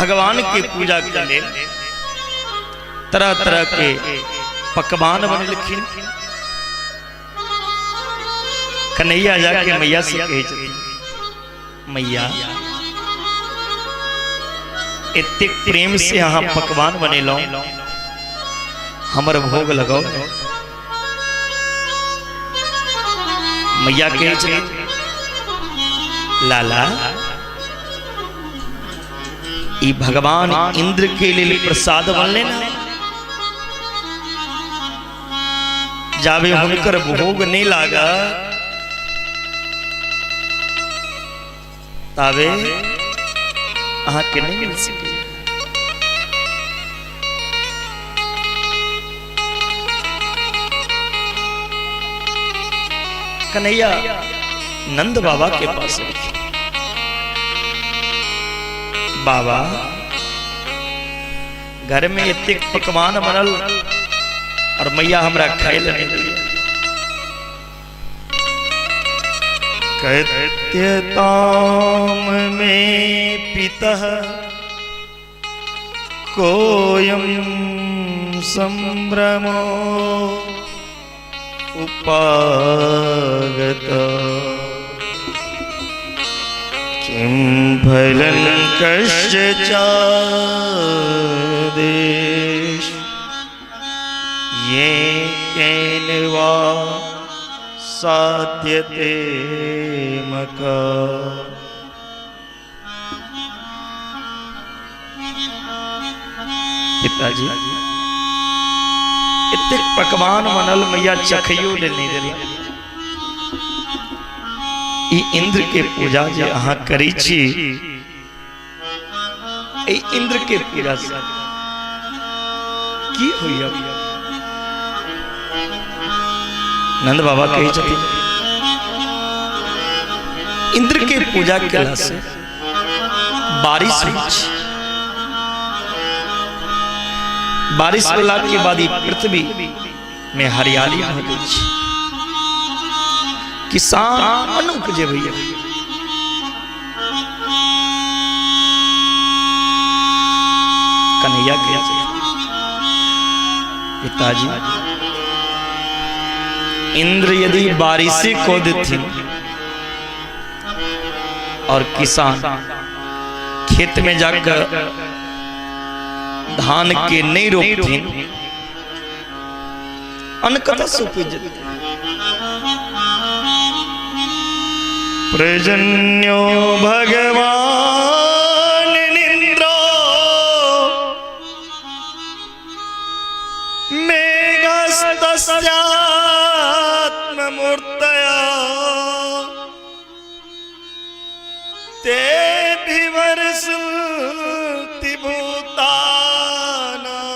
भगवान के पूजा के लेल तरह तरह के पकवान बनेलखिन। कन्हैया जाके मैया से कहै छथिन, मैया एतेक प्रेम से अहाँ पकवान बनेलहुँ, हमर भोग लगाउ। मैया कहै छथिन, लाला ई भगवान इंद्र के लेल प्रसाद बनले ना, जाबे हुनकर भोग नहीं लागा ताबे अहाँ के नहीं मिल सके। कन्हैया नंद बाबा के पास लिखे, बाबा घर में एतेक पकवान बनल और मैया हमरा खाए ले नहीं दिया। कथ्यताम में पितः कोयम संभ्रमो उपागत किं फलं कस्य चादेश ये केन वा साध्यते मका। पिताजी एतेक पकवान बनल, मैया चखियो ले नहीं देला। ई इंद्र के पूजा जे अहाँ करै छी, ई इंद्र के पूजा से की होइया? नंद बाबा कहै छथिन, इंद्र के पूजा केला से बारिश होइ छै, बारिश होला के बाद ई पृथ्वी में हरियाली भऽ जाइ छै, किसान अन्न उपजेबैया। कन्हैया के पिताजी इंद्र यदि बारिशे को देथिन और किसान खेत में जाकर धान के नहीं रोपथिन, अन्न कतऽ से उपज जेतै? प्रजन्यो भगवान इंद्रो मेघस्तस्यात्ममूर्तया ते विवर्षन्ति भूतानां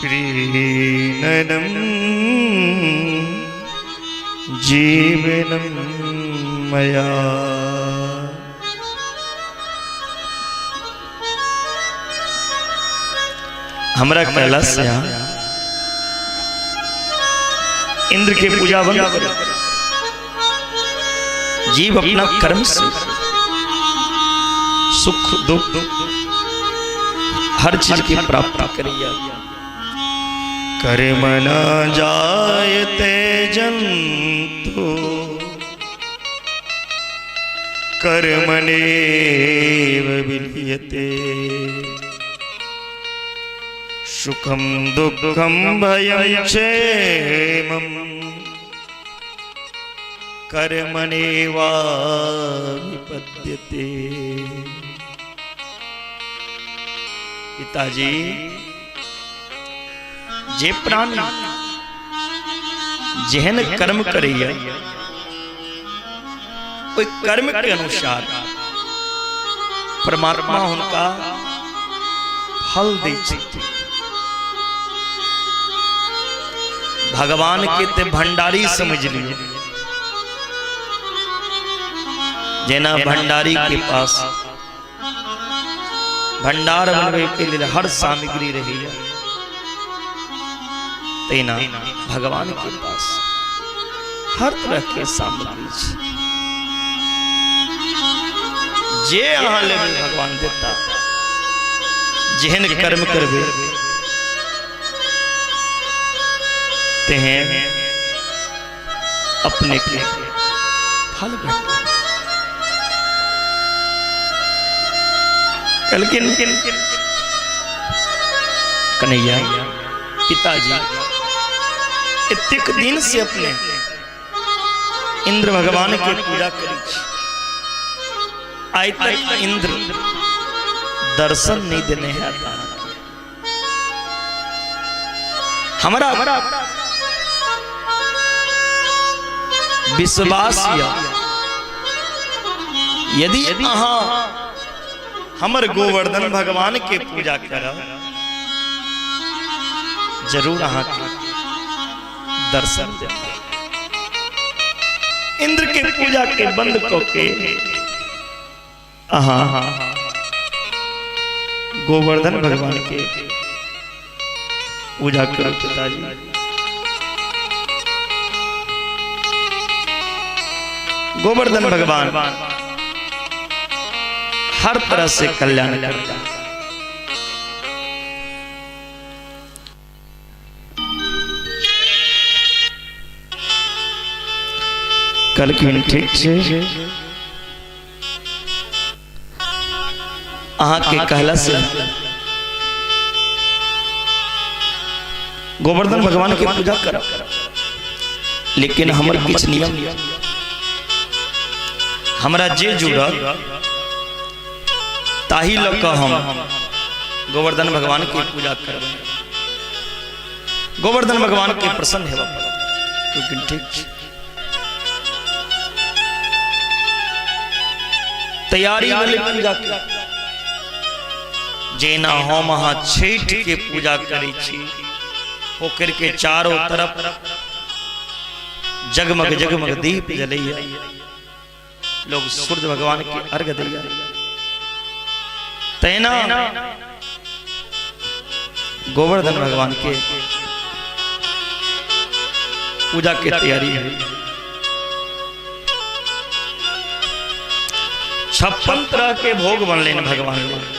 प्रीणनं जीवनं मया। हमरा कहला से इंद्र के पूजा बंद करो। जीव अपना कर्म से सुख दुख हर चीज की प्राप्ति करिया। कर्म न जायते जंतु कर्मणेव विलीयते सुखम दुखम भयं क्षेमं कर्मणेवा विपद्यते। पिताजी जे प्राणी जेहन कर्म करैया ओहि कर्म के अनुसार परमात्मा हुनका फल दै छथिन। भगवान के ते भंडारी समझ लियो, जेना भंडारी के पास भंडार बनवे के लिए हर सामग्री रही है, तेना भगवान के पास हर तरह के सामग्री छै। जे अहाँ लेबै भगवान देता। जेहन कर्म करबै तेहन अपने के फल भेटत। कहलखिन कन्हैया पिताजी, एतेक दिन से अपने इंद्र भगवान के पूजा करी छी, आइ तक इंद्र दर्शन नहीं देने है। हमरा विश्वास यऽ, यदि अहाँ हमर गोवर्धन भगवान के पूजा करब, जरूर अहाँके दर्शन देब। इंद्र के पूजा के बंद कऽ के अहाँ गोवर्धन भगवान के पूजा करू। पिताजी, गोवर्धन भगवान हर तरह से कल्याण करता। कहलखिन ठीक छै, अहाँके कहला से गोवर्धन भगवान के पूजा करब, लेकिन हमर किछु नियम, हमरा जे जुड़त ताही लऽ कऽ हम गोवर्धन भगवान के पूजा करबै, गोवर्धन भगवान के प्रसन्न हेबऽ पड़त। लेकिन ठीक छै। तैयारी भेलै पूजा के। जेना हम अहाँ छठि के पूजा करै छी, पोखरि के चारों तरफ जगमग जगमग दीप जलैया, लोग सूर्य भगवान के अर्घ दैया, तैना गोवर्धन भगवान के पूजा के तैयारी है। 56 तरह के भोग बनले भगवान के।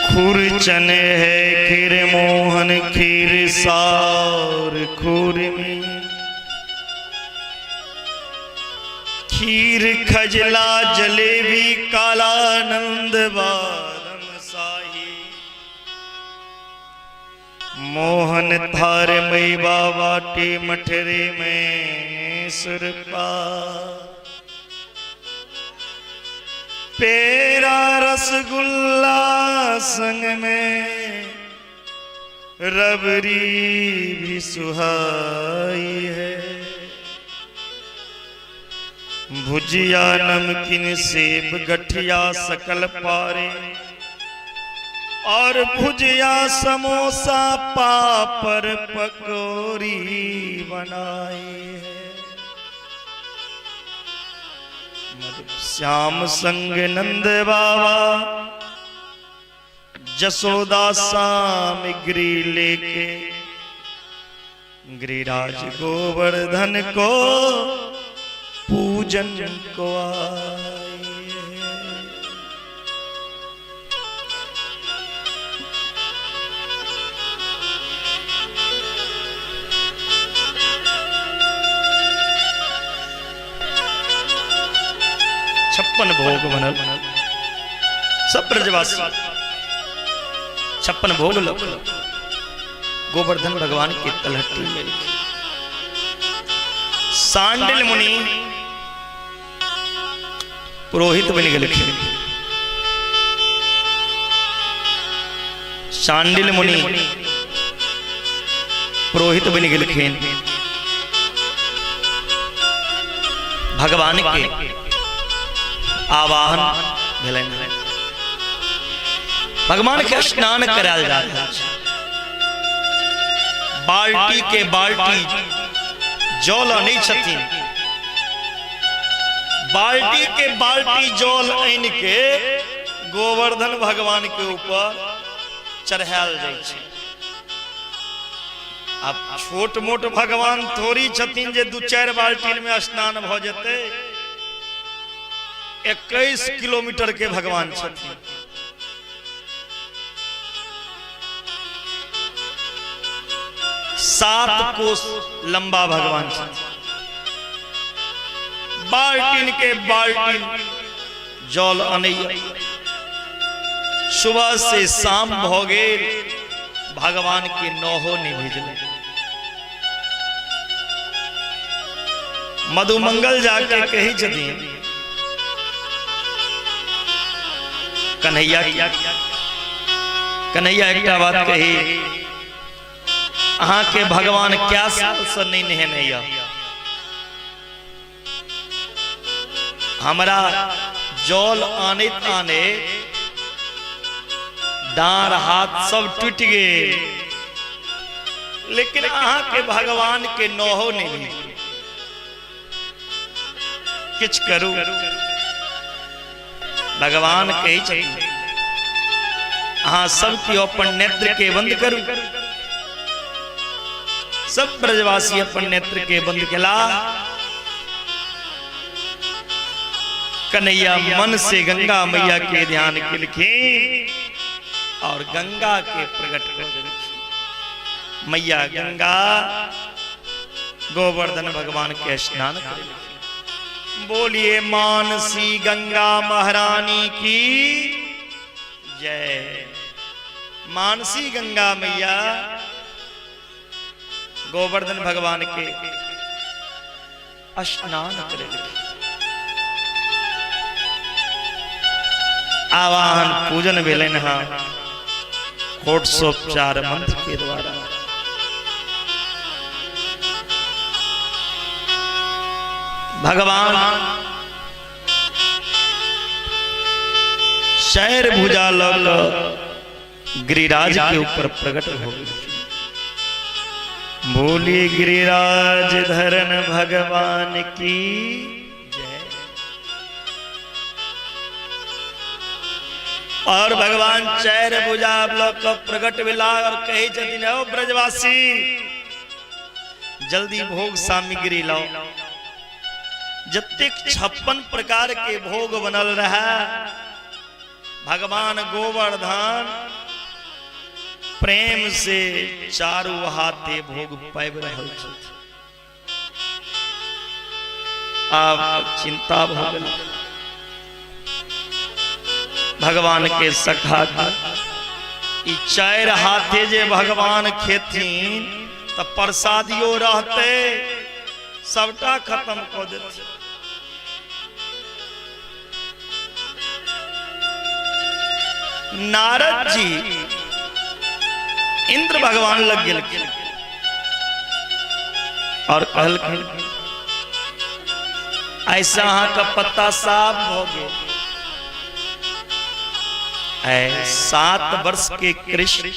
खुरचन है खीर मोहन खीर सार खुर में, खीर खजला जलेबी कालानंद बादम साही, मोहन थार मई बाबाटी मठरे में सुरपा, पेरा रसगुल्ला संग में रबड़ी भी सुहाई है, भुजिया नमकीन सेब गठिया सकल पारे, और भुजिया समोसा पापड़ पकौड़ी बनाई है। श्याम संग नंद बाबा जसोदा सामग्री लेके गिरिराज गोवर्धन को पूजन को आए। 56 भोग बनल, सब ब्रजवासी 56 भोग लोग गोवर्धन भगवान के तलहटी में लिखे। सांडिल मुनि पुरोहित बन गेलखिन। सांडिल मुनि पुरोहित बन गेलखिन। भगवान के आवाहन भेलनि, भगवान के स्नान करायल जा रहल छै। बाल्टी के बाल्टी जल अनै छथिन, बाल्टी के बाल्टी जल आनि के गोवर्धन भगवान के ऊपर चढ़ायल जाइ छै। आब छोट मोट भगवान थोड़ी छथिन जे 2-4 बाल्टीन में स्नान भऽ जेतै। 21 किलोमीटर के भगवान छथिन। 7 कोस लंबा भगवान छथिन। बाल्टीन के बाल्टीन जल अनैया। सुबह से शाम भ गेल, भगवान के नहो नहीं भेजले। मधुमंगल जाके कही छथिन कन्हैया, कन्हैया एकटा बात कही, अहाँ के भगवान क्या साल से नहीं नहेने यऽ? हमरा जल आनैत आने डाँड़ हाथ सब टूटि गेल, लेकिन अहाँ के भगवान के नहो नहीं भेल। किछु करू। भगवान कहै छथिन अहाँ सब केओ अपन नेत्र के बंद करू। सब ब्रजवासी अपन नेत्र के बंद केला। कन्हैया मन से गंगा मैया के ध्यान केलखिन और गंगा के प्रकट कर देलखिन। मैया गंगा गोवर्धन भगवान के स्नान करेलखिन। बोलिए मानसी गंगा महारानी की जय। मानसी गंगा मैया गोवर्धन भगवान के स्नान करेलखिन। आवाहन पूजन भेलनि हँ षोडशोपचार मंत्र के द्वारा। भगवान शैर भुजा लऽ कऽ गिरिराज के ऊपर प्रकट हो गेलखिन। बोली गिरिराज धरन भगवान की जय। और भगवान चारि भुजा लऽ कऽ प्रकट भेला और कहै छथिन, ओ ब्रजवासी जल्दी भोग सामग्री लाओ। जतेक 56 प्रकार के भोग बनल रहे, भगवान गोवर्धन प्रेम से चारू हाथे भोग पाबि रहल छथि। आब चिंता भ गेल भगवान के सखा के, ई चारि हाथे जे भगवान खेथिन त प्रसादियो रहते, सबटा खत्म कऽ देथिन। नारद जी इंद्र भगवान लग गेलखिन और कहलखिन, ऐसा अहाँ का पत्ता साफ भ गेल। ऐ 7 वर्ष के कृष्ण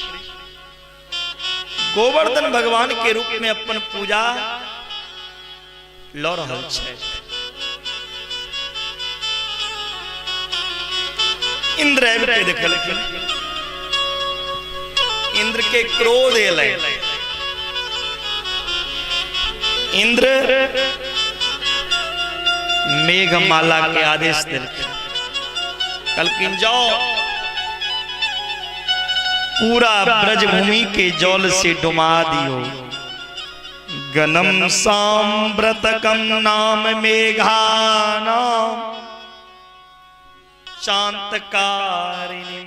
गोवर्धन भगवान के रूप में अपन पूजा लऽ रहल छै। इंद्र आबि के देखलखिन, इंद्र के क्रोध एलै। इंद्र मेघमाला के आदेश देलखिन, कहलखिन जाओ पूरा ब्रजभूमि के जल से डुबा दियो। गणम सांव्रतकम नाम मेघानाम शांतकारिणी।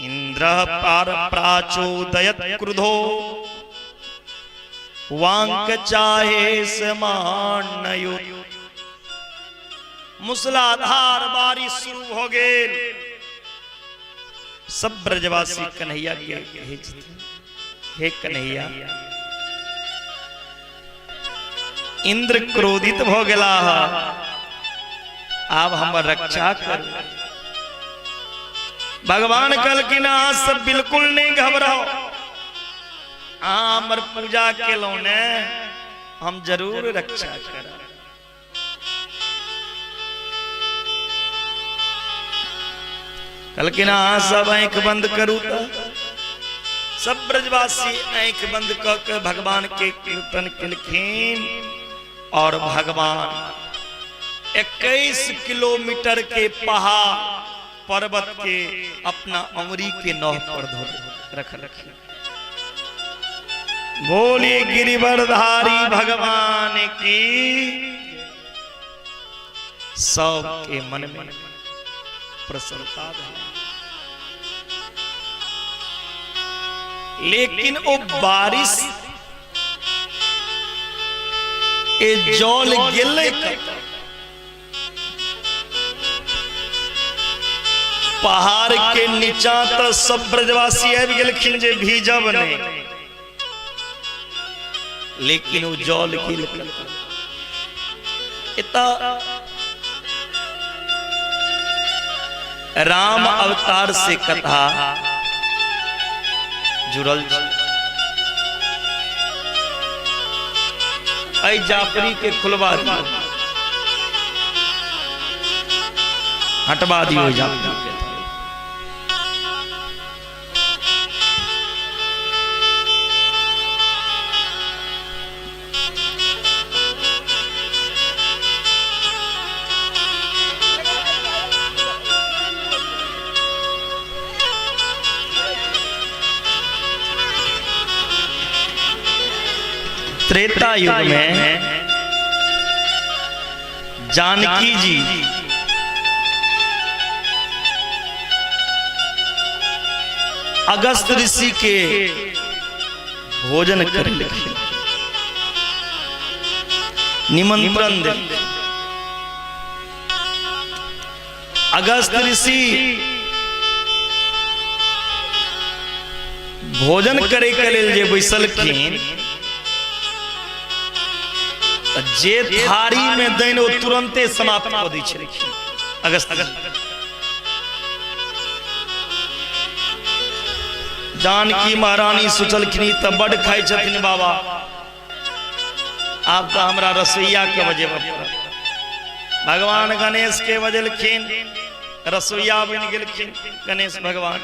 इंद्र पार प्राचोदयत क्रुधो वांक चाहे समानयो। मूसलाधार बारिश शुरू हो गेल। सब ब्रजवासी कन्हैया के कहै छथिन, हे कन्हैया, इंद्र क्रोधित भ गेला, आब हमर रक्षा करू। भगवान कहलखिन अहाँ सब बिल्कुल नहीं घबराओ, अहाँ हमर पूजा केलहुँ ने, हम जरूर रक्षा करब। कहलखिन अहाँ सब आँखि बंद करू। तऽ सब ब्रजवासी आँखि बंद कऽ के भगवान के कीर्तन केलखिन और भगवान 21 किलोमीटर के पहाड़ पर्वत के अपना अंगुरी के नौह पर धर रखलखिन। बोली गिरिवरधारी भगवान की। सबके मन में प्रसन्नता भेल, लेकिन ओ बारिश ए जल गेलै कतऽ? पहाड़ के नीचा तऽ सब ब्रजवासी आबि गेलखिन जे भीजब नहि, लेकिन ओ जल गेल कतऽ? एतऽ राम अवतार से कथा जुड़ल छै। एहि जाफरी के खुलवा दियौ, हटवा दियौ जाफरी के। त्रेता युग में जानकी जी अगस्त ऋषि के भोजन कर निमंत्रण दे। अगस्त ऋषि भोजन करे के लेल जे बैसलखिन, जे थारी में दैन ओ तुरंते समाप्त कऽ दै छलखिन अगस्त। जानकी महारानी सोचलखिन तऽ बड खाइ छथिन बाबा, आब तऽ हमरा रसोईया के बजेबऽ पड़त। भगवान गणेश के बजेलखिन, रसोईया बनि गेलखिन गणेश भगवान।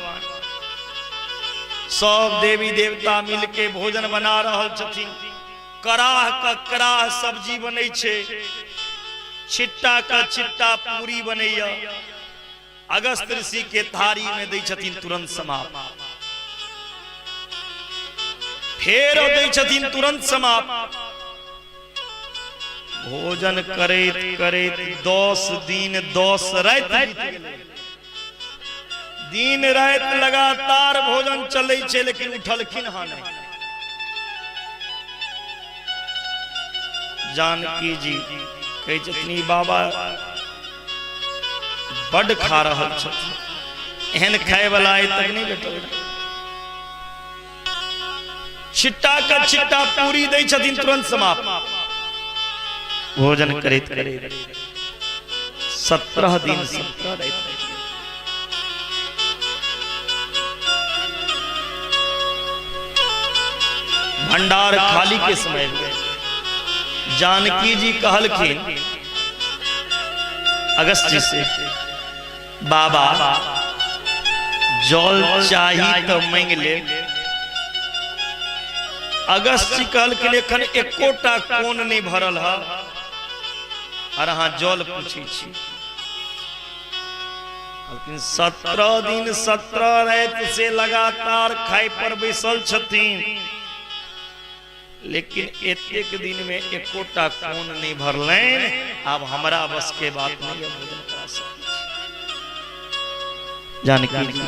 सब देवी देवता मिल के भोजन बना रहल छथिन। कराह का कराह सब्जी बनै छै, छिट्टा का छिट्टा पूरी बनैया। अगस्त ऋषि के थारी में दै छथिन, तुरंत समाप्त। फेर दै छथिन, तुरंत समाप्त। भोजन करैत करैत 10 दिन 10 राति बीत गेलै। दिन राति लगातार भोजन चलै छै, लेकिन उठलखिन हँ नहि। जानकी जी कहै छथिन, ई बाबा बड खा रहल छथिन, एहन खाय वाला आइ तक नहि भेटल। छिट्टा का छिट्टा पूरी दै छथिन, तुरंत समाप्त। भोजन करैत करैत 17 दिन 17 राति। भंडार खाली के समय में जानकी जी कहलखिन अगस्त जी से, बाबा जल चाही तो मांग ले। अगस्त जी कहलखिन, एखन एकोटा कोन नहीं भरल है और अहाँ जल पूछै छी। कहलखिन, 17 दिन 17 राति से लगातार खाय पर बैसल छथिन, लेकिन एतेक दिन में एकोटा कोन नहीं भरलनि, आब हमरा बस के बात नहीं है भोजन करा सकै छी। जानकी जी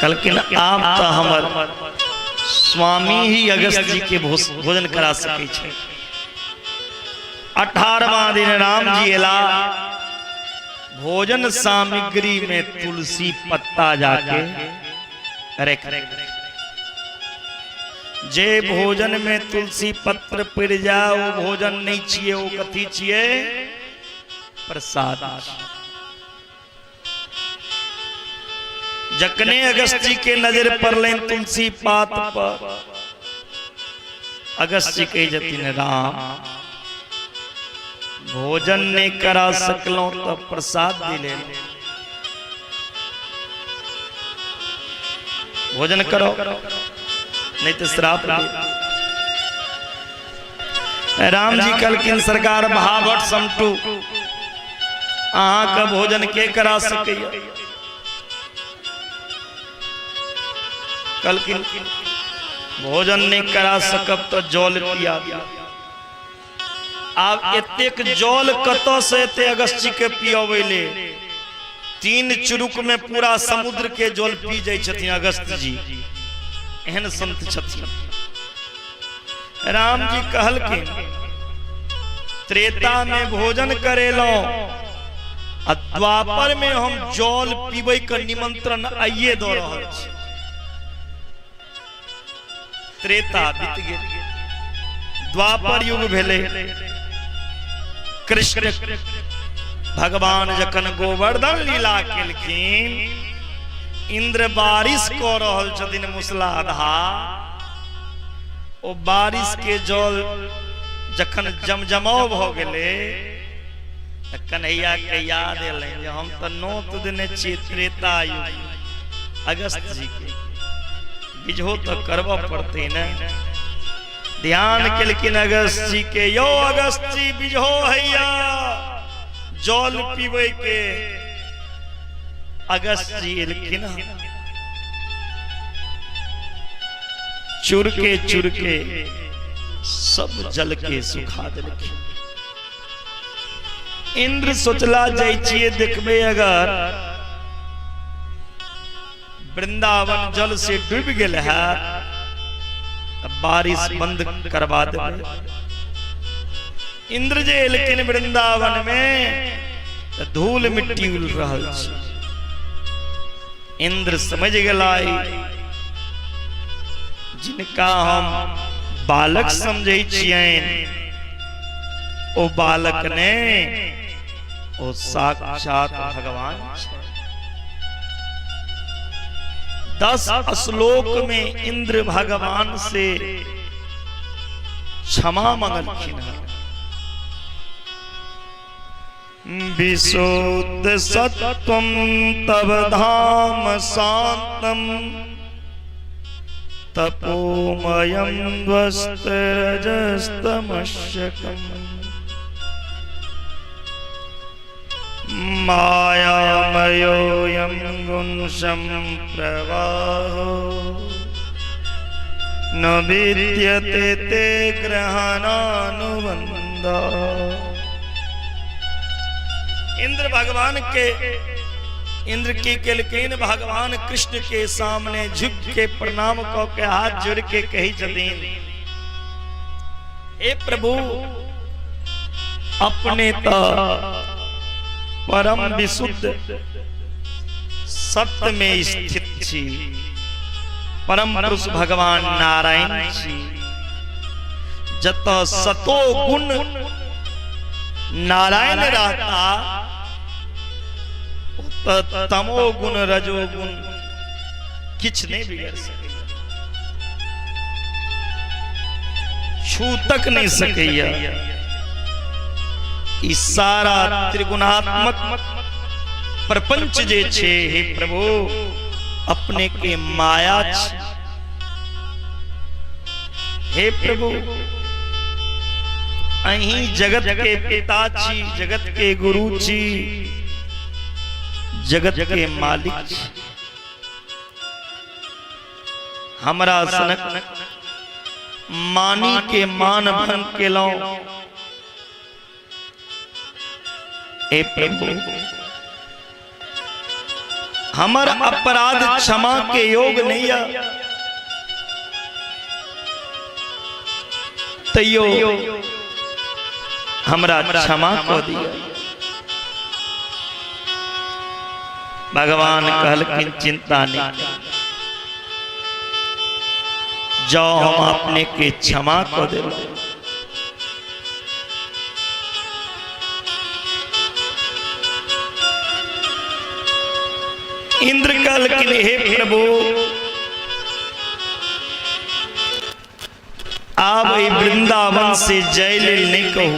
कहलखिन आब तऽ हमर स्वामी ही अगस्त जी के भोजन करा सकै छै। 18वां दिन राम जी एला, भोजन सामग्री में तुलसी पत्ता जाके रख। जे भोजन में तुलसी पत्र पड़ जाए वो भोजन नहीं छिए, वो कथी छिए? प्रसाद। जखने अगस्त जी के नजर पड़लनि तुलसी पात पर, अगस्त जी कही जतिन, राम भोजन नहीं करा सकलहुं तो प्रसाद दिले, भोजन करो नहीं तो श्राप दे। राम जी कहलखिन सरकार भावट समटू, अहाँके भोजन के करा सकैया? कहलखिन भोजन नहीं करा सकब तो जल पिया दिया। आब एतेक जल कतऽ से एते अगस्त जी के पियबै ले? 3 चुरुक में पूरा समुद्र के जल पी जाइ छथिन अगस्त जी, एहन संत छथिन। राम जी कहलखिन त्रेता में भोजन करेलहुं आ द्वापर में हम जल पीबै के निमंत्रण आइए दऽ रहल छी। त्रेता बीत गेल, द्वापर युग भेलै। कृष्ण भगवान जखन गोवर्धन लीला केलखिन, इंद्र बारिश कऽ रहल छथिन मूसलाधार, ओ बारिश के जल जखन जमजमाव भऽ गेलै तऽ कन्हैया के याद एलनि जे हम तऽ नोत देने छियै त्रेता युग अगस्त जी के, बिजहो तऽ करबऽ पड़तै ने। ध्यान केलखिन अगस्त जी के, यौ अगस्त जी बिजहो हैया जल पीबै के। अगस्त जी एलखिन, चुरके चुरके सब जल के सुखा देलखिन। इंद्र सोचला जाइ छियै देखबै अगर वृंदावन जल से डूबि गेल है तऽ बारिश बंद करवा देबै। इंद्र जे एलखिन वृंदावन में तऽ धूल मिट्टी उड़ि रहल छै। इंद्र समझ गेला जिनका हम बालक समझै छियनि ओ बालक ने, ओ साक्षात भगवान छै। 10 श्लोक में इंद्र भगवान से क्षमा मंगलखिन हन। विशुद्ध सत्वम तव धाम शांतम तपोमयं वस्त्रजस्तमश्यकम् मायामयोऽयं गुणसं प्रवाहो न विद्यते ते ग्रहणानुबंध। इंद्र भगवान के, इंद्र की केलखिन, भगवान कृष्ण के सामने झुक के प्रणाम क के हाथ जोड़ के कही छथिन, हे प्रभु अपने त परम विशुद्ध सत्य में स्थित छी, परम पुरुष भगवान नारायण छी, जत सतो गुण नारायण रहता ओत तमो गुण रजो गुण किछ नहीं बिगड़ सके, छू तक नहीं सकैया। ई सारा त्रिगुणात्मक प्रपंच जे छे हे प्रभु अपने के माया छे। हे प्रभु अहीं जगत के पिता छी, जगत के गुरु छी, जगत के मालिक छी, हमरा सनक मानी के मान भंग केलहुं। हे प्रभु हमर अपराध क्षमा के योग नहीं है, तैयो हमरा क्षमा कऽ दिअ। भगवान कहलखिन चिंता नहीं, जाओ हम अपने के क्षमा कऽ देलहुँ। इंद्र कहलखिन हे प्रभु, आब एहि वृंदावन से जय लेल नहीं कहू।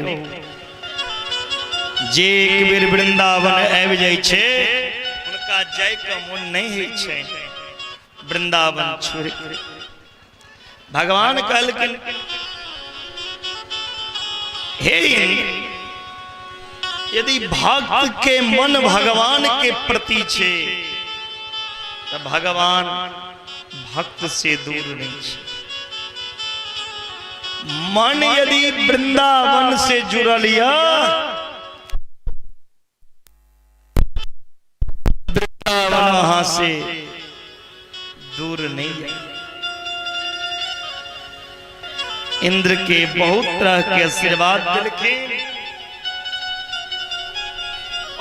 जे एक बेर वृंदावन आबि जाइ छै हुनका जय के मोन नहीं होइ छै वृंदावन छोड़ के। भगवान कहलखिन हे इंद्र, यदि भक्त के मन भगवान के प्रति छे तो भगवान भक्त से दूर नहीं छे। मन यदि वृंदावन से जुड़ल या वृंदावन वहां से दूर नहीं जाए। इंद्र के बहुत तरह के आशीर्वाद दिलखिन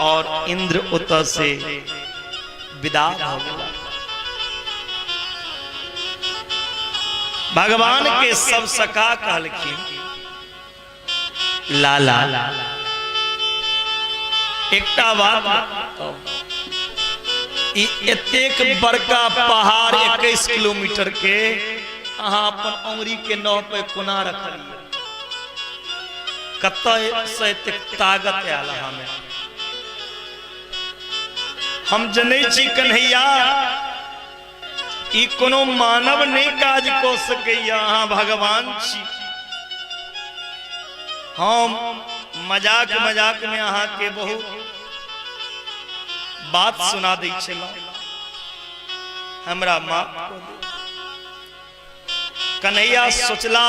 और इंद्र उत से विदा भ गेला। भगवान के सब सखा कहलखिन लाला एकटा बात ई एतेक बड़का पहाड़ 21 किलोमीटर के अहाँ अपन अंगुरी के नह पे कोना रखलियै? कतऽ से एतेक ताकत आयल अहाँमे? हम जनै छी कन्हैया, ई कोनो मानव नहि काज कऽ सकैया, अहाँ भगवान छी। हम मजाक मजाक में अहाँके बहुत बात सुना दै छलहुँ, हमरा माफ कऽ दिअ। कन्हैया सोचला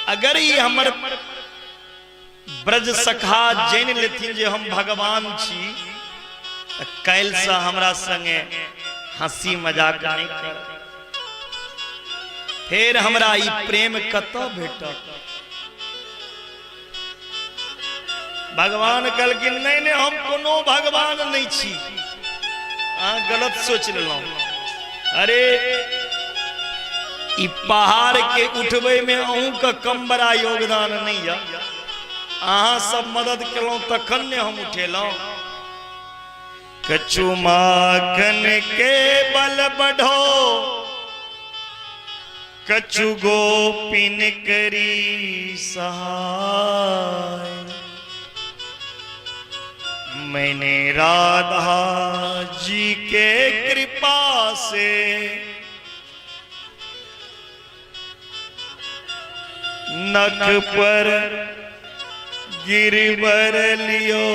अगर ई हमर ब्रज सखा जानि लेथिन जे हम भगवान छी तऽ काल्हिसँ हमरा संगे हंसी मजाक नहि करत, फेर हमरा ई प्रेम कतऽ भेटत? भगवान कहलखिन नहि नहि, हम कोनो भगवान नहि छी, अहाँ गलत सोच लेलहुँ। अरे ई पहाड़ के उठबै में अहूँ के कम बड़ा योगदान नहीं है, अहाँ सब मदद केलहुँ तखन ने हम उठेलहुँ। कछु माखन के बल बढ़ो कछु गोपिन करी सहाय, मैंने राधा जी के कृपा से नख पर गिरवर लियो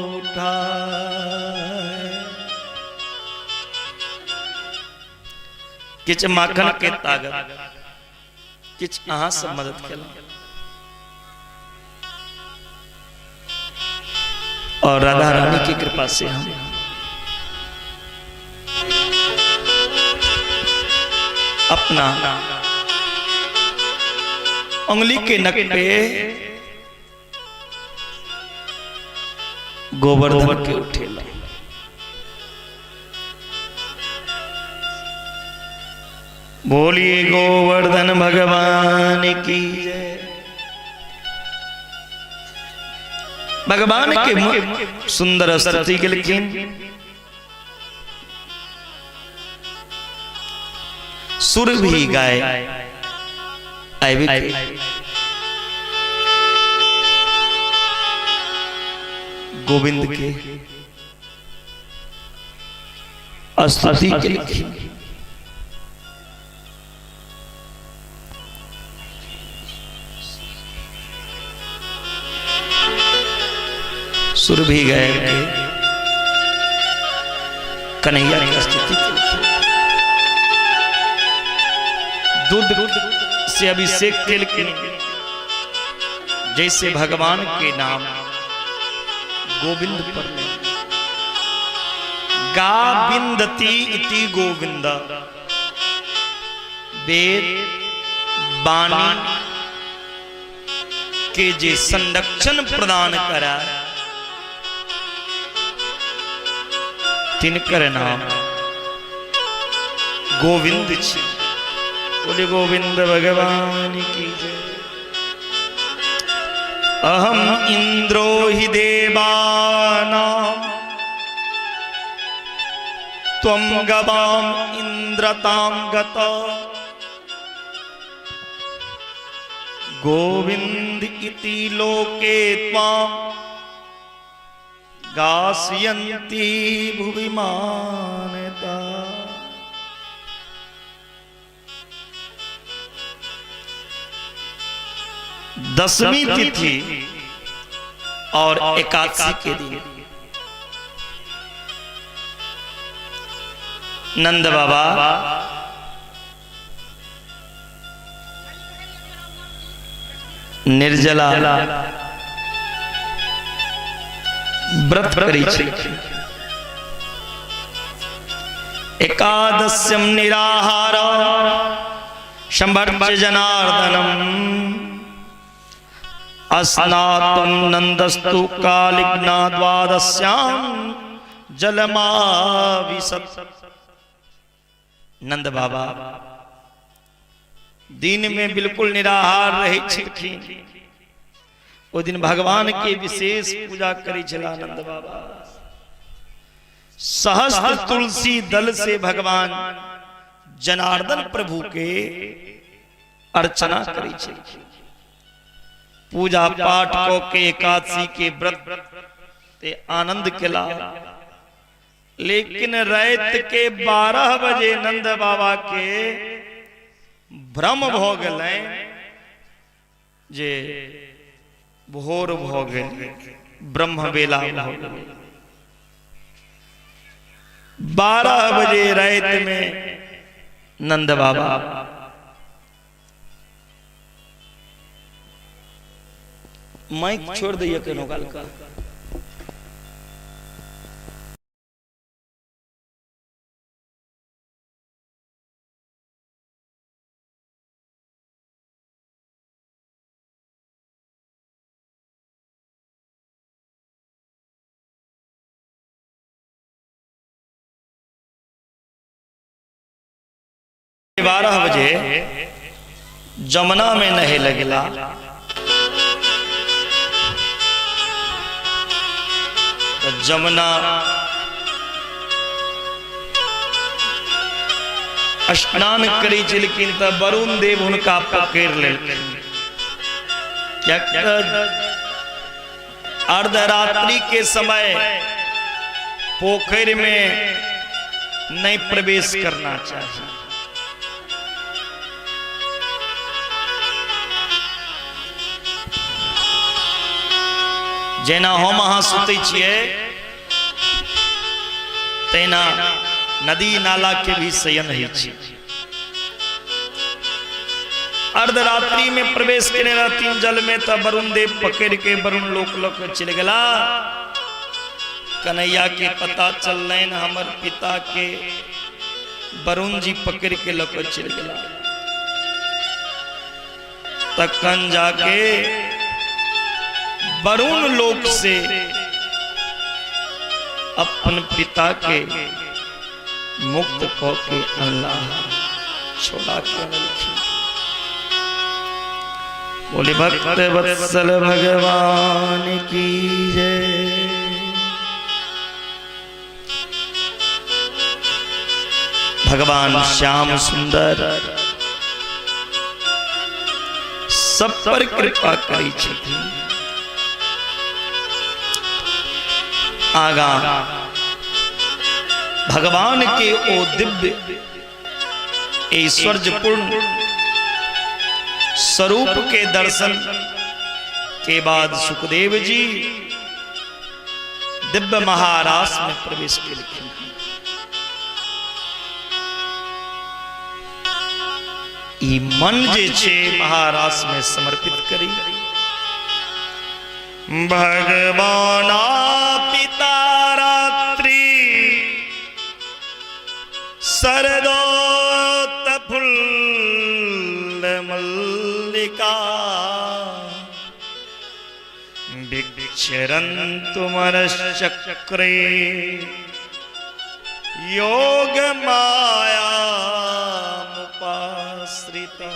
उठा। किछु माखन के ताकत, किछु अहाँ सब मदद केलहुँ और राधा रानी की कृपा से हम अपना उंगली के नख पे गोवर्धन के उठेला। बोलिए गोवर्धन भगवान की जय। भगवान के सुंदर स्तुति के लिखिन सुर भी गाए आबि के गोविंद के स्तुति के लिखिन। सुर भी गए के कन्हैया की स्तुति के लिखिन। दूध से अभिषेक केलखिन, जैसे भगवान के नाम गोविंद पर। गाविंदति इति गोविंद। वेद वाणी के जे संरक्षण प्रदान करा तिनकर नाम गोविंद छी। बोले गोविंद भगवान की जय। अहम इंद्रो हि देवानां त्वं गवाम इंद्रतां गत। गोविंद इति लोके त्वां गास्यन्ति भुवि मानता। दसवीं तिथि और एकादशी के दिन नंद बाबा निर्जला व्रत करै छलखिन। एकादश्यम निराहार संभर्च जनार्दनम अस्नातम नंदस्तु कालिग्ना द्वादश्याम जलमाविशत। नंद बाबा दिन में बिल्कुल निराहार रहे छलखिन। ओ दिन भगवान के विशेष पूजा करै छला नंद बाबा। सहस्त्र तुलसी दल से भगवान जनार्दन प्रभु के अर्चना करै छलखिन। पूजा पाठ क के एकादशी के व्रत ते आनंद केला। लेकिन रात के 12 बजे नंद बाबा के भ्रम भ गेलै जे भोर भ गेलै, ब्रह्म बेला भ गेलै। 12 बजे रात में नंद बाबा माइक छोड़ दैया केनो काल का। 12 बजे जमुना में नहे लगला। तो जमुना स्नान करी छलखिन त वरुण देव हुनका पकड़ लेलखिन। अर्धरात्रि के समय पोखर में नहीं प्रवेश करना चाहिए। जेना हम अहाँ सुतै छियै तेना नदी नाला के भी शयन होइ छै। अर्धरात्रि में प्रवेश केने रहथिन जल में त वरुण देव पकड़ के वरुण लोक लऽ के चलि गेला। कन्हैया के पता चललनि हमर पिता के वरुण जी पकड़ के लऽ के चलि गेला। तखन जाके वरुण लोक से अपन पिता के मुक्त क के अनला, छोड़ा के अनलखिन। बोले भक्त वत्सल भगवान की जय। भगवान श्याम सुंदर सब पर कृपा करै छथिन। आगा भगवान के ओ दिव्य ऐश्वर्यपूर्ण स्वरूप के दर्शन के बाद सुखदेव जी दिव्य महारास में प्रवेश केलखिन। ई मन जे छे महारास में समर्पित करी। भगवाना पिता रात्रि विक्षरन्तु मनश्चक्रे योग माया मुपाश्रिता।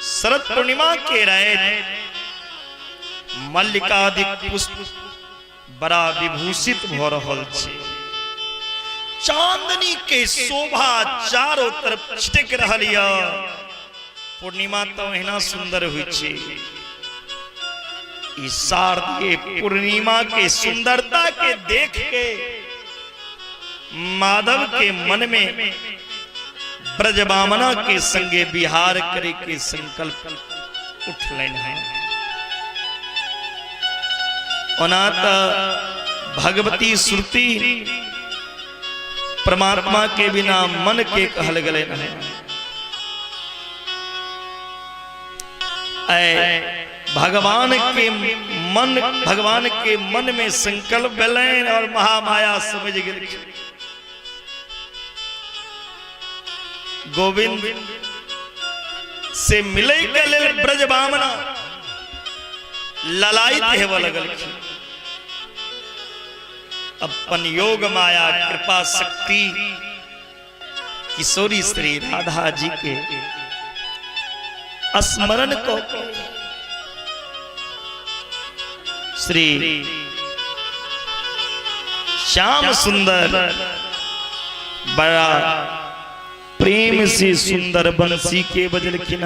शरद पूर्णिमा के रात मल्लिकादि पुष्प बड़ा विभूषित भ रहल छै। चांदनी के शोभा चारों तरफ छिटक रहल य। पूर्णिमा तो एहिना सुंदर होइ छै। ई शारदीय पूर्णिमा के सुंदरता के देख के माधव के मन में ब्रजबामना के संगे बिहार करे के संकल्प उठलनि हैं। ओना त भगवती श्रुति परमात्मा के बिना मन के कहल गेलै हैं। ऐ भगवान के मन, भगवान के मन में संकल्प भेलनि और महामाया समझ गेलखिन। गोविंद से मिले के लेल ब्रजबामना ललायित हेबऽ लगलखिन। अपन योग माया कृपा शक्ति किशोरी श्री राधा जी के स्मरण को श्री श्याम सुंदर बड़ा प्रेम से सुंदर बंसी के बजलखिन।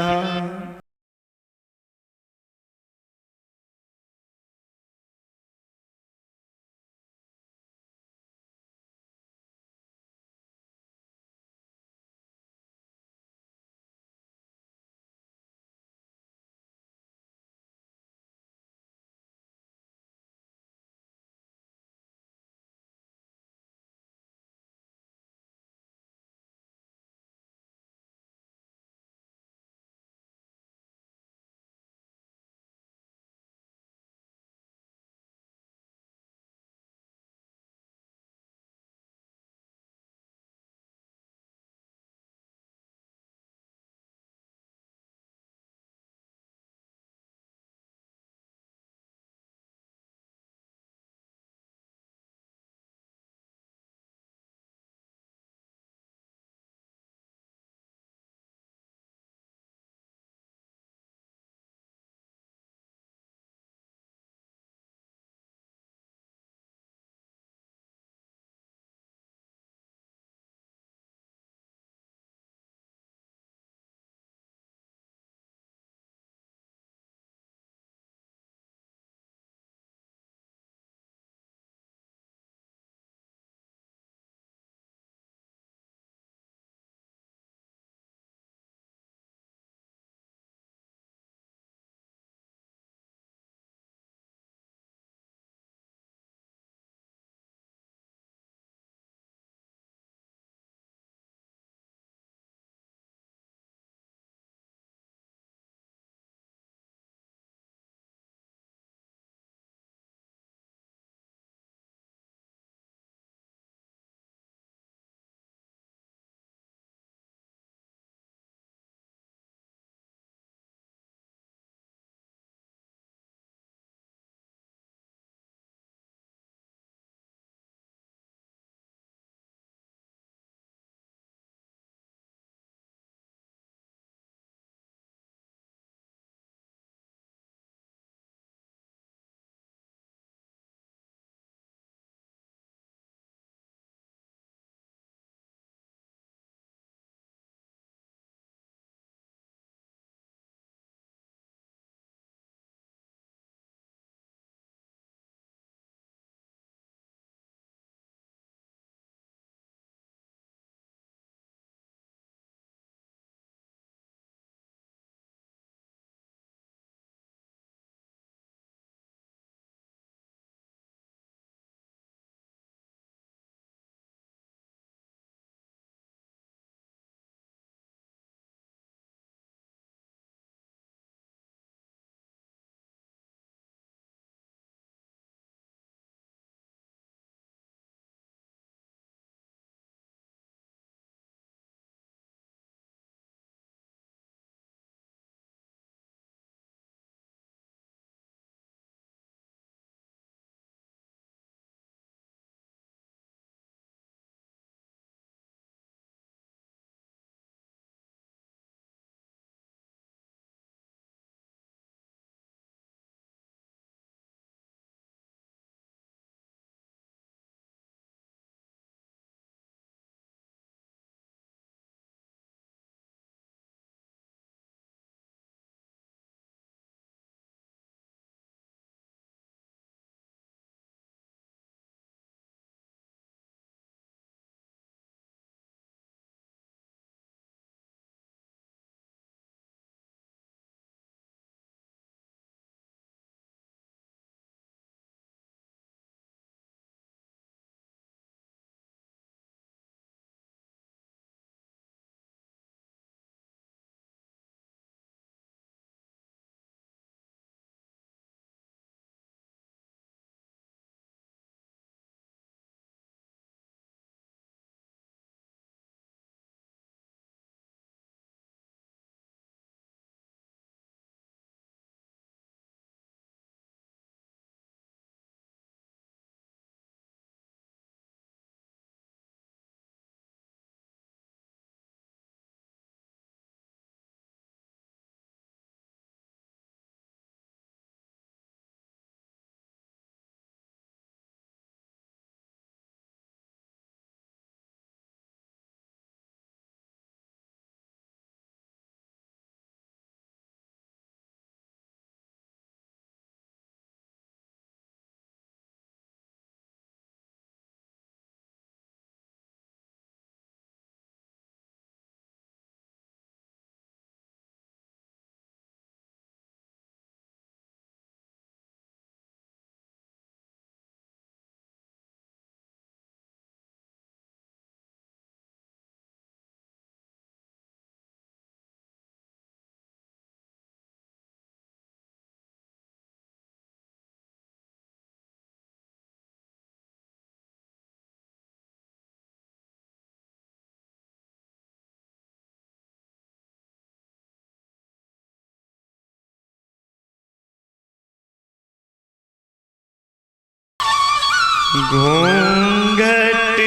घूंघट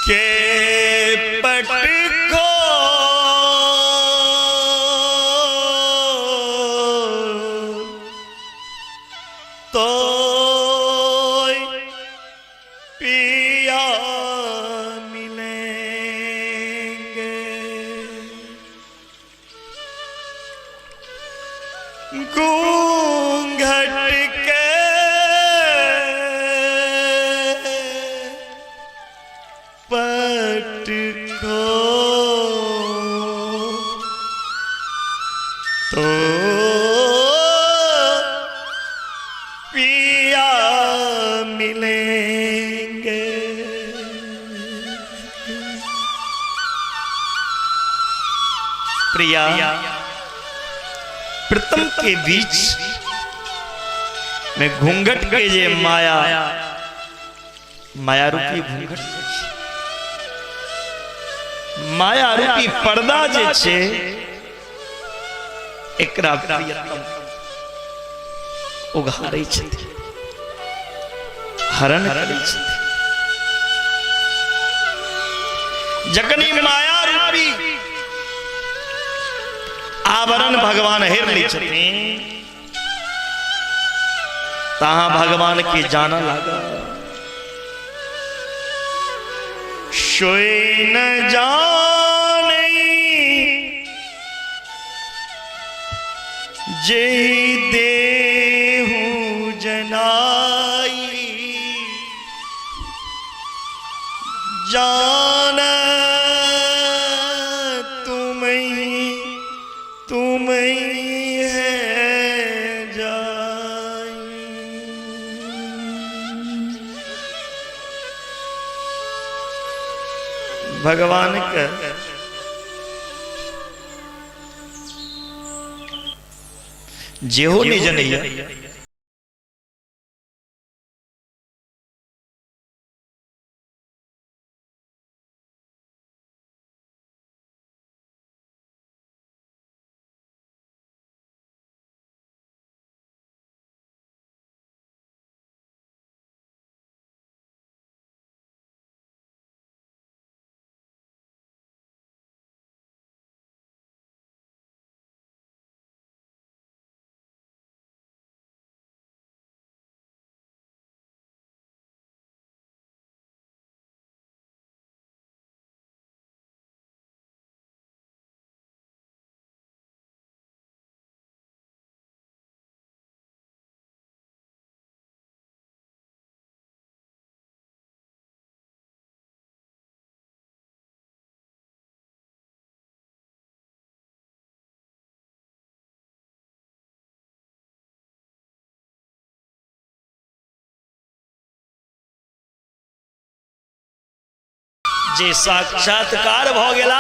के पट को तो पिया मिलेंगे। घूंघट के पट को तो पिया मिलेंगे। प्रिया प्रीतम के बीच में घूंघट के जे माया माया रूपी घूंघट, माया रूपी पर्दा जे छे, एकरा प्रियतम उघारै छथिन, हरण करै छथिन। जखनी माया रूपी आवरण भगवान हेर लै छथिन तहाँ भगवान के जाना लागा। सोई न जाने जे देहु जनाई, जान तुम ही तुम ही है जाई। भगवान के जेहो नहीं जनैया जे साक्षात्कार भ गेला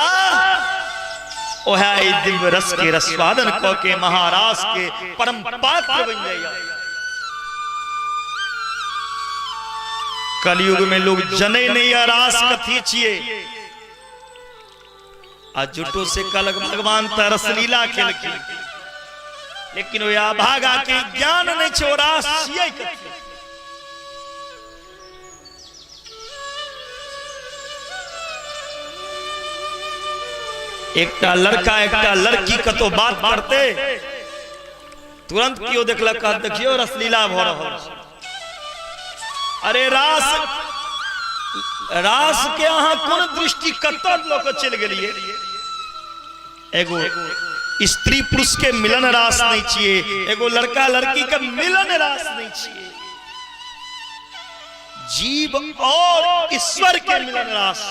ओहे ई दिव्य रस के रस्वादन क के महारास के परम पात्र बन जाइया। कलयुग में लोग जने नहीं है रास कथी छिए, आ जुटो से कल भगवान त रसलीला केलखिन, लेकिन ओहि अभागा के ज्ञान नहीं छो रास छिए कथी। एकटा लड़का एकटा लड़की कतो बात करते तुरंत केओ देखलक, कहत देखियो रसलीला भ रहल छै। अरे रास रास के अहाँ कोन दृष्टि कतऽ लऽ कऽ चलि गेलियै? एगो स्त्री पुरुष के मिलन रास नहीं छिए, एगो लड़का लड़की के मिलन रास नहीं छिए, जीव और ईश्वर के मिलन रास,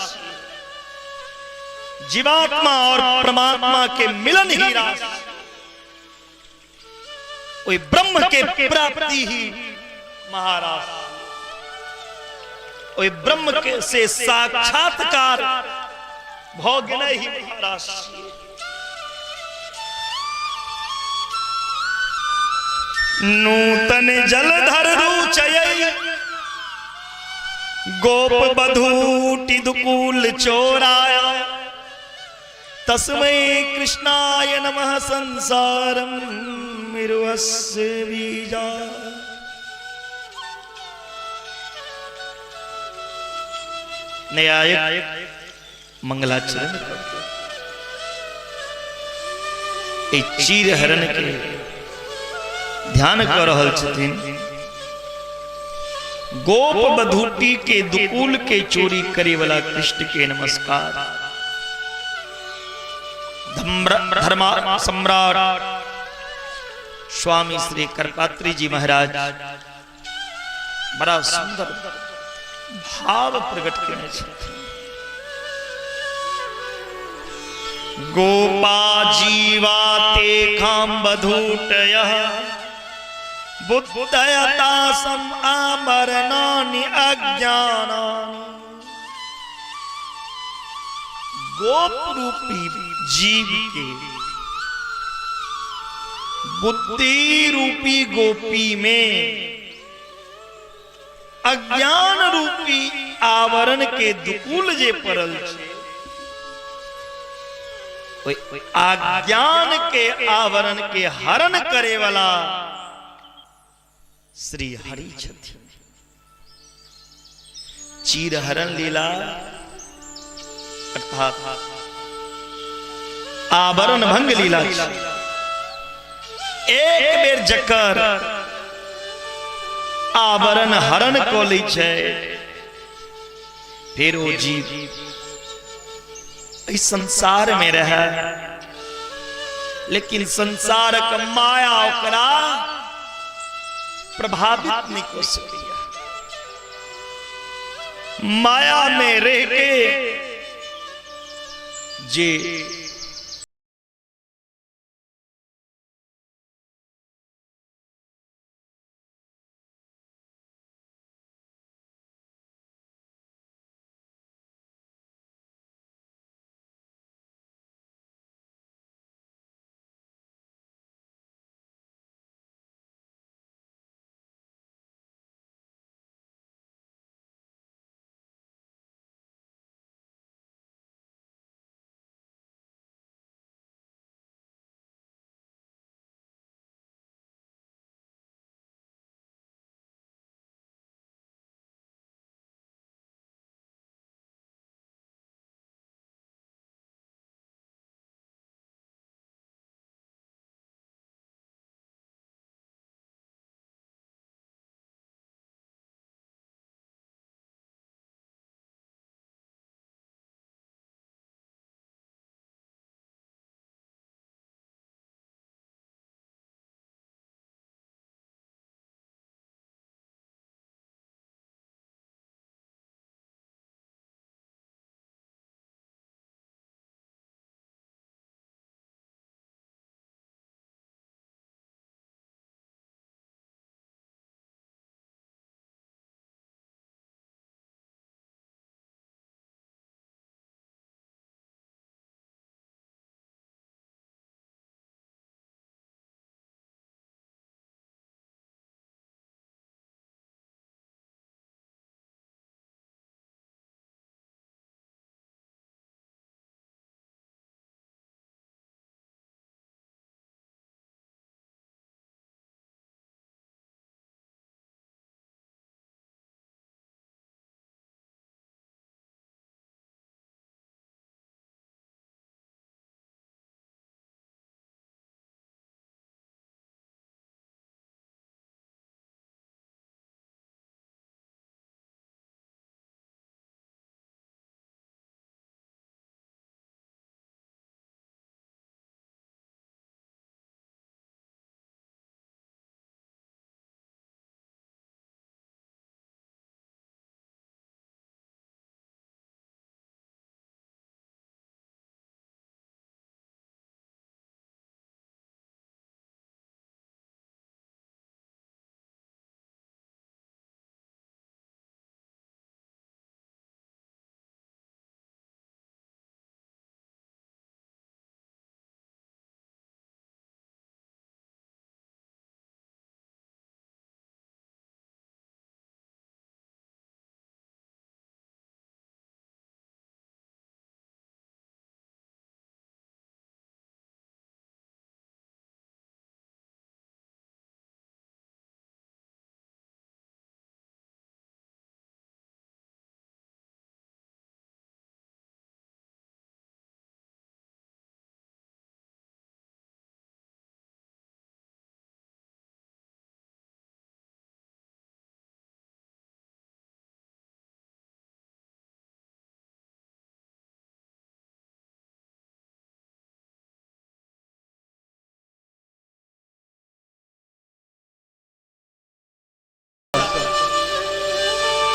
जीवात्मा और परमात्मा के मिलन ही रास, ओहि ब्रह्म के प्राप्ति ही महारास, ओहि ब्रह्म के से साक्षात्कार भ गेलै ही महारास। नूतन जलधर रुचय गोप बधूटि दुकूल चोराया, तस्मै कृष्णाय नमः संसारम मिरुअस्य बीजा। न्यायिक मंगलाचरण चीरहरण के ध्यान कर रहल छथिन। गोप बधूटी के दुकूल के चोरी करे वाला कृष्ण के नमस्कार। धर्मा सम्राट स्वामी श्री करपात्री जी महाराज बड़ा सुंदर भाव प्रकट केने छथिन। गोपा जीवा ते खाम बधूटय बुद्धयता सम आमरणानि अज्ञानानि। गोप रूपी जीव के बुद्धि रूपी गोपी में अज्ञान रूपी आवरण के दुकुल जे पड़ल छै, अज्ञान के आवरण के हरण करे वाला श्री हरि छथिन। चीरहरण लीला अर्थात आवरण भंग लीला। एक बेर जकर आवरण हरण कऽ लै छै, फेर ओ जीव एहि संसार में रहे, लेकिन संसारक माया ओकरा प्रभावित नहीं कऽ सकैया। माया में रह के जे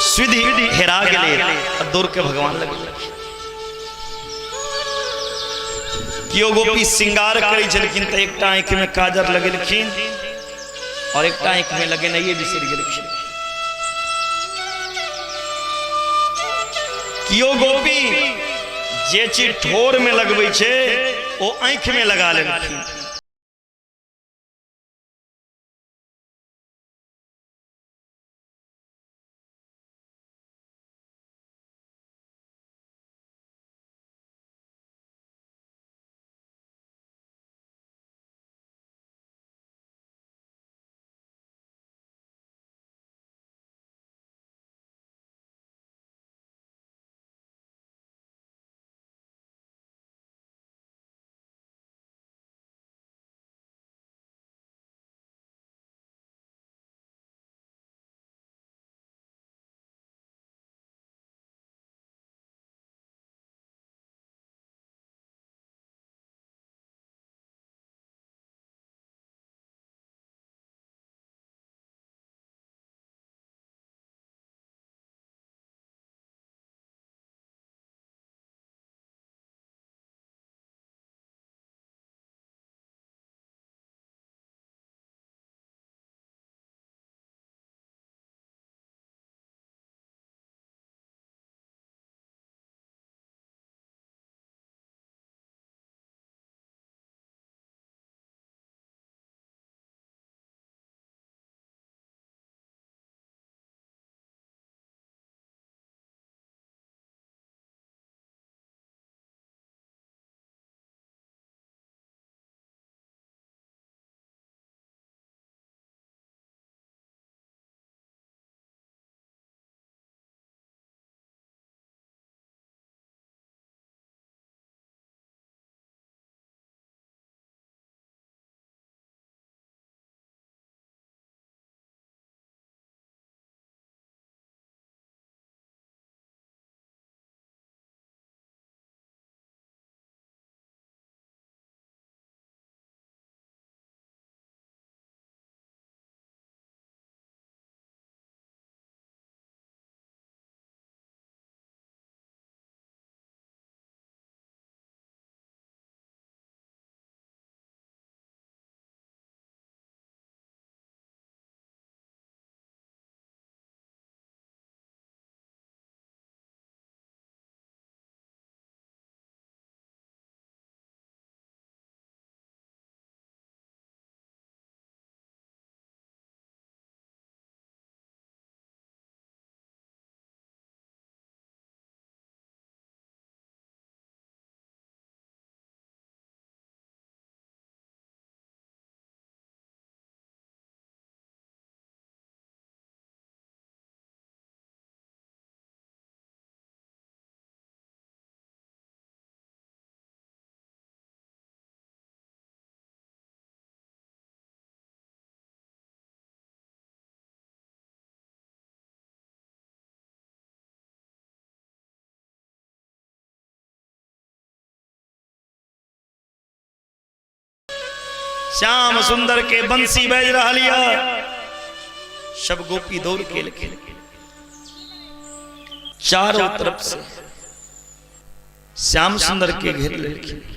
सुधि हेरा गेलै आ दौड़ के भगवान लग गेलखिन। केओ गोपी श्रृंगार करै छलखिन तऽ एकटा आँखि में काजर लगेलखिन और एकटा आँखि में लगेनाइए बिसरि गेलखिन। केओ गोपी जे चीज ठोर में लगबै छै ओ आँखि में लगा लेलखिन। श्याम सुंदर के बंसी बाजि रहल यऽ, सब गोपी दौड़ के एलखिन चारों तरफ से, श्याम सुंदर के घेर लेलखिन।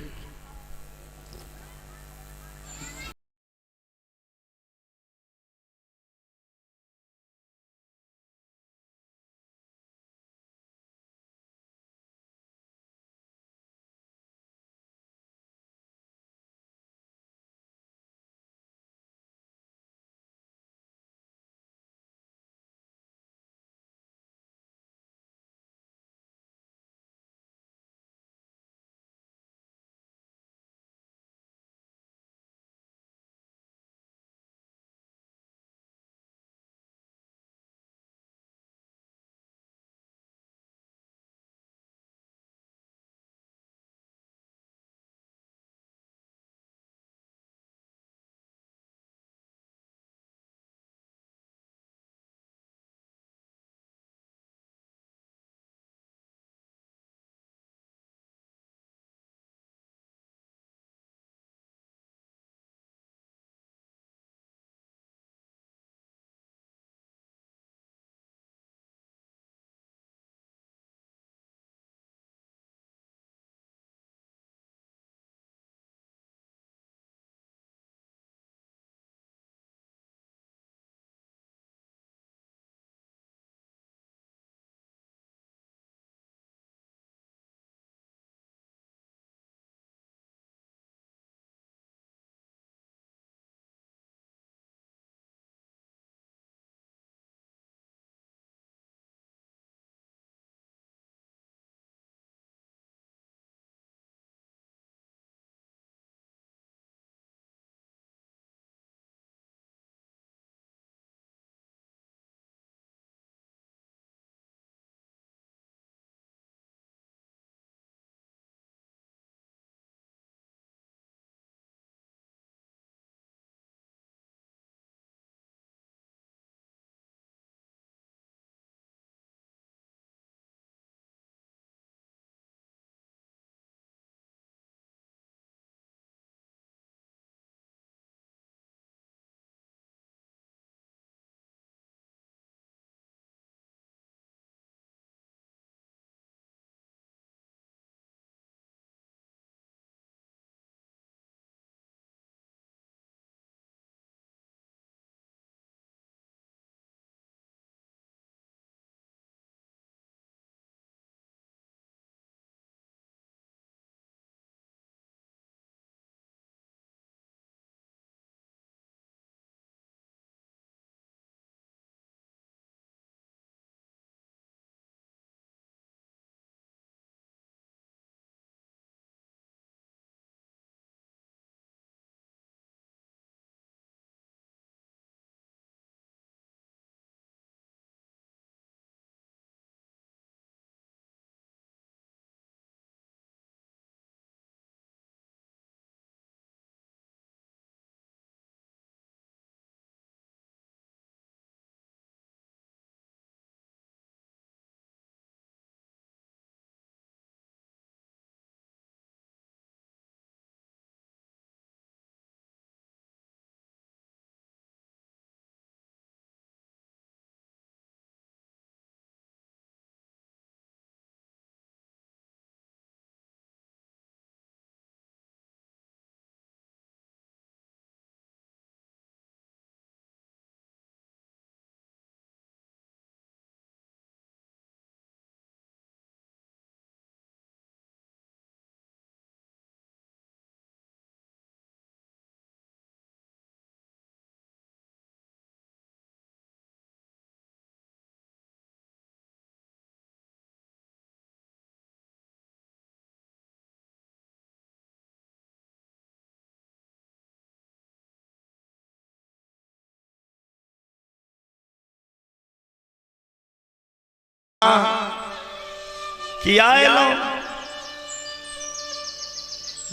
किया एलहुँ?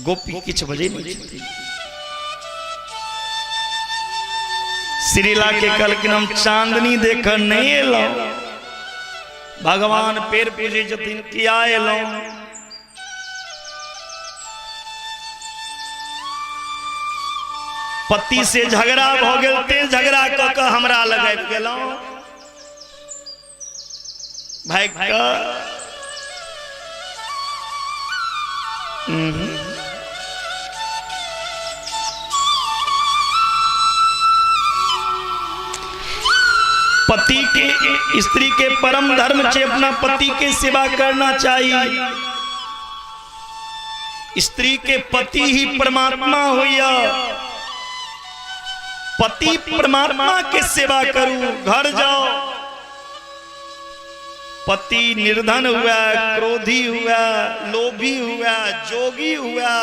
गोपी किछु बजै नहि छथिन। श्रीला के कहलखिन हम चांदनी देख नहीं एलहुँ। भगवान पेड़ पूजै छथिन किया एलहुँ? पति से झगड़ा भऽ गेल ते झगड़ा कऽ कऽ हमरा लग आबि गेलहुँ। भागि कऽ पति के स्त्री के परम धर्म छे अपना पति के सेवा करना चाहिए। स्त्री के पति ही परमात्मा होइया, पति परमात्मा के सेवा करू। घर जाओ, पति निर्धन हुआ, क्रोधी हुआ, लोभी हुआ, जोगी हुआ,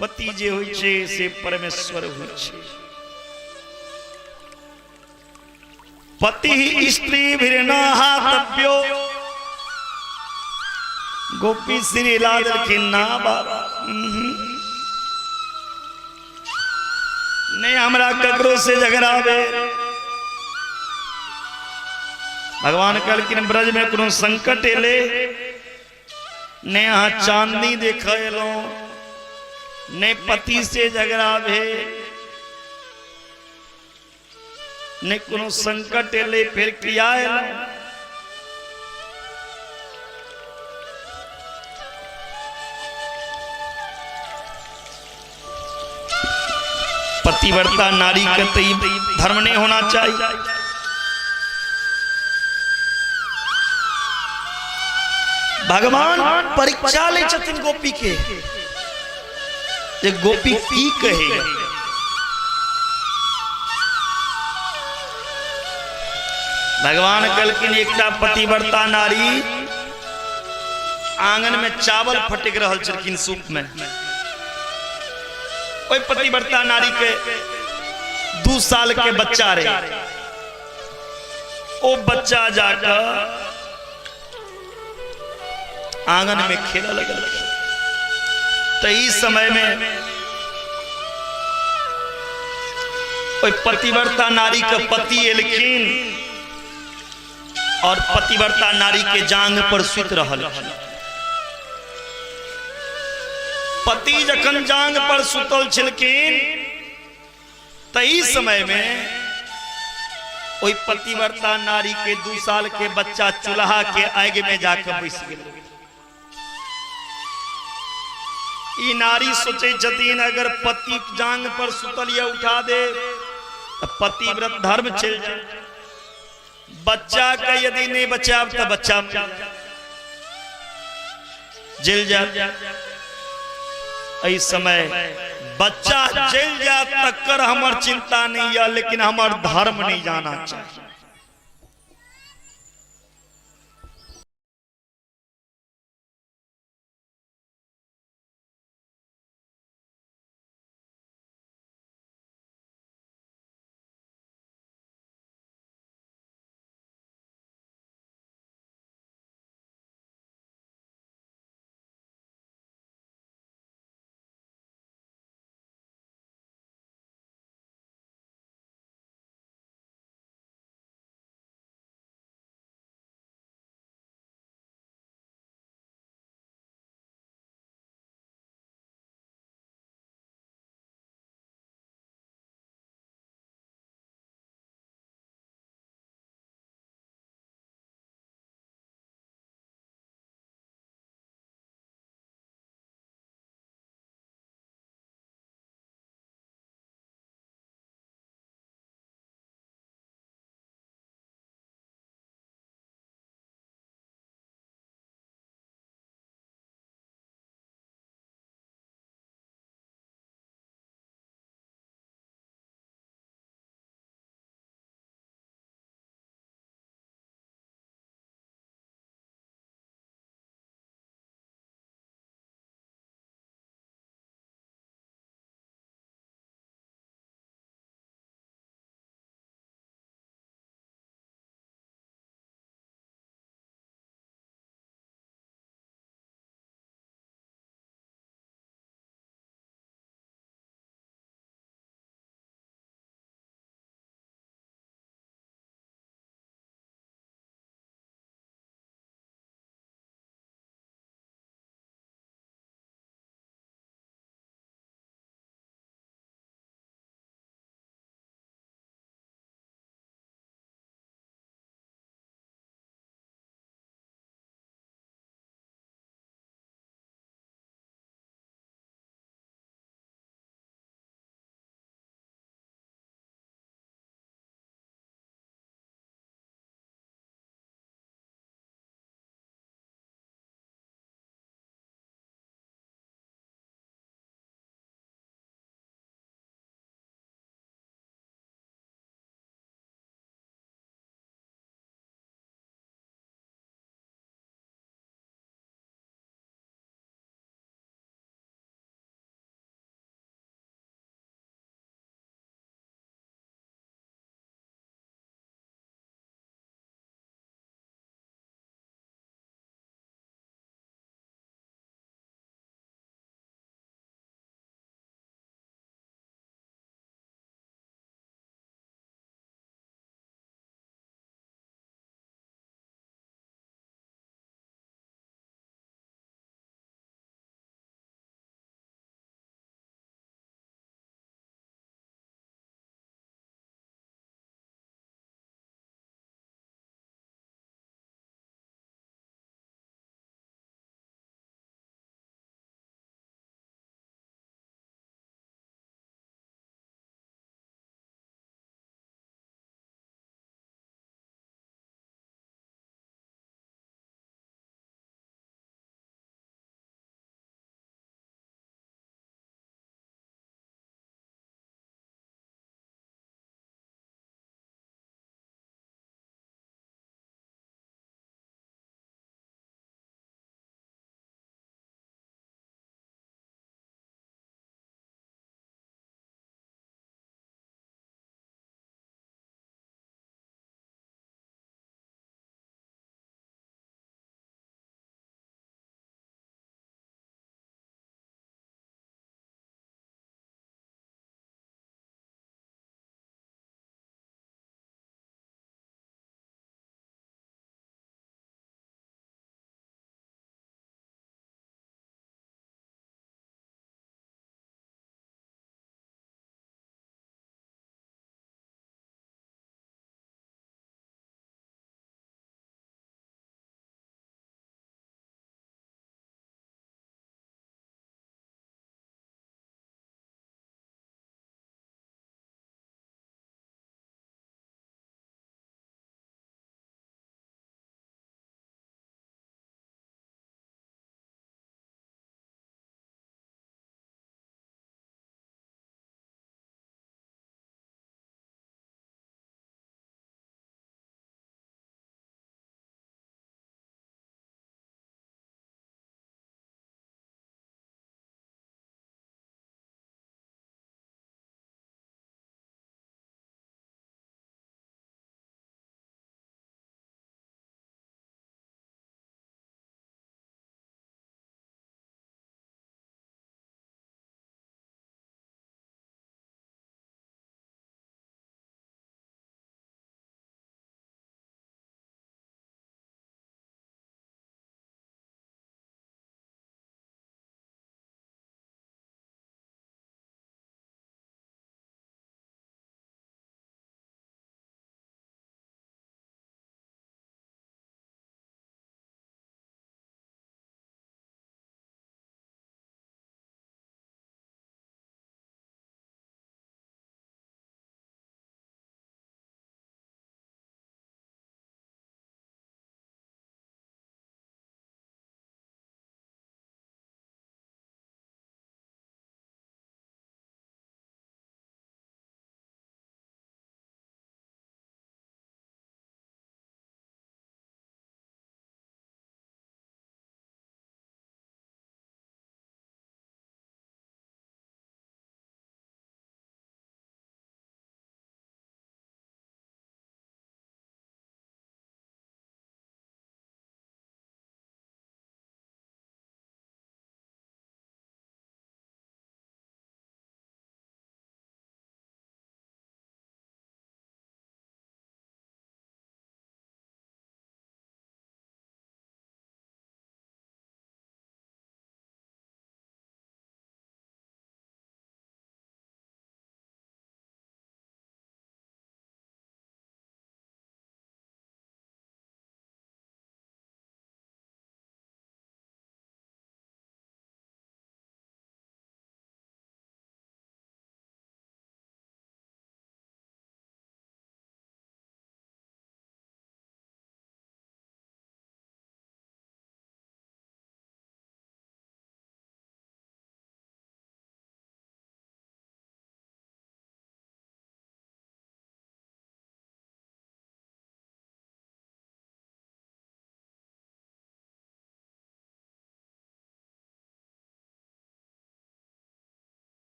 पति जे होइ छे से परमेश्वर होइ छे। पति स्त्री भृणाहातव्यो। गोपी श्री ला देलखिन ना बाबा, नहीं हमरा ककरो से झगड़ा भेल। भगवान कहलखिन ब्रज में कोनो संकट एले ने, अहाँ चांदनी देख एलहुँ, ने पति से झगड़ा भेल, ने कोनो संकट एले, फिर किया एलहुँ? पतिव्रता नारी के तो ई धर्म नहीं होना चाहिए। भगवान परीक्षा लै छथिन गोपी के, जे गोपी की कहे। भगवान कहलखिन एकटा पतिव्रता नारी आंगन में चावल फटक रहल छलखिन सूप में। ओहि पतिव्रता नारी के 2 साल के बच्चा रहे। ओ बच्चा जाकर आंगन में खेल लगल। तो इस समय में ओहि पतिव्रता नारी के पति एलखिन और पतिव्रता नारी के जांग पर सुत रहल। पति जखन जांग पर सुतल छलखिन तही समय में ओहि पतिव्रता नारी के 2 साल के बच्चा चूल्हा के आग में जाकर बैस गेल। ई नारी सोचे छथिन अगर पति जांग पर सुतल ये उठा दे तो पतिव्रत धर्म चल जाए, बच्चा के यदि नहीं बचाब तो बच्चा जेल जाए। एहि समय बच्चा जेल जाए तकर हमर चिंता नहीं है, लेकिन हमर धर्म नहीं जाना चाहिए।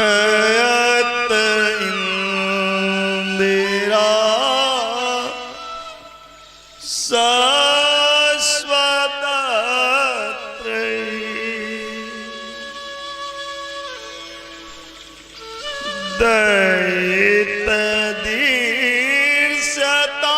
श्रयत इंदिरा सस्वतत्र दैत दीर्षता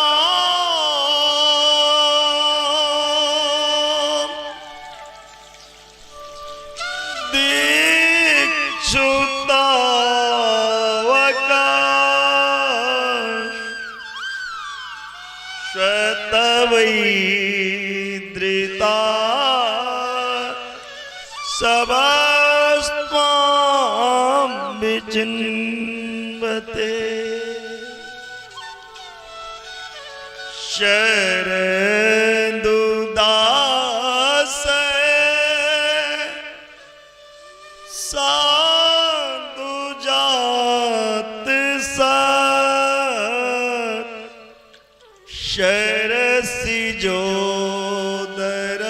दीक्षुतावकाश शतवैदृता सबस्त्वां विचिन्वते शरदुदास साधु जात सा शरसि जोदर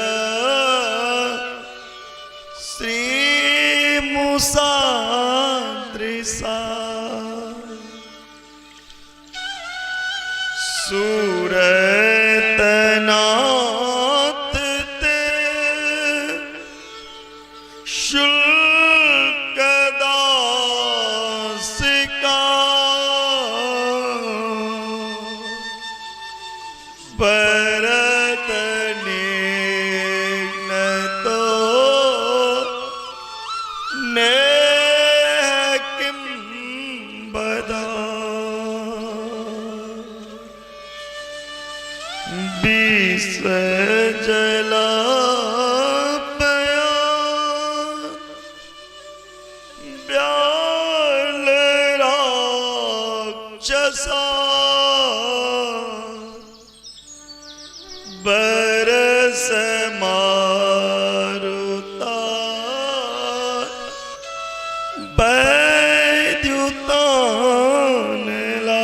श्री मुसादृशा सूरतनाथ ते शुल्क दासिका भरत निघ्नतो नेह किं बदा विश्व जलापया ब्याल राक्षसा बरस मारुता वैद्युतानला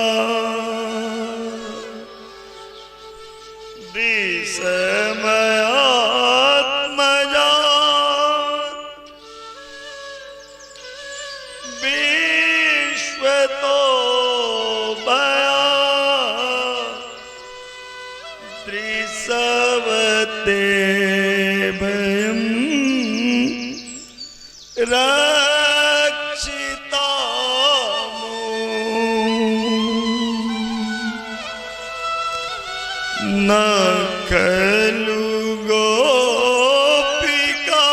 विषमयात्मजा विश्वतो भया त्रिसवते भयं रक्षितामो न खलु गोपिका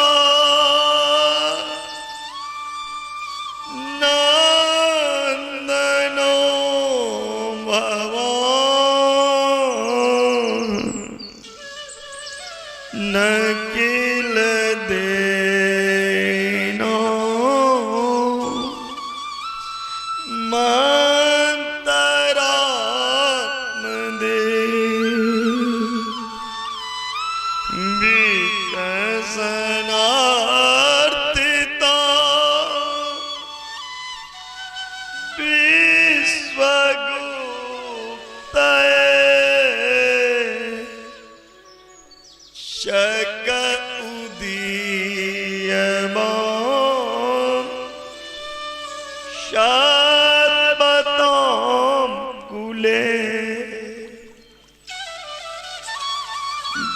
नन्दनो भवान् न किल देनो मंतरात्मदे विकसनार्थिता विश्वगुप्तये शक उदीयमान शतबतां कुले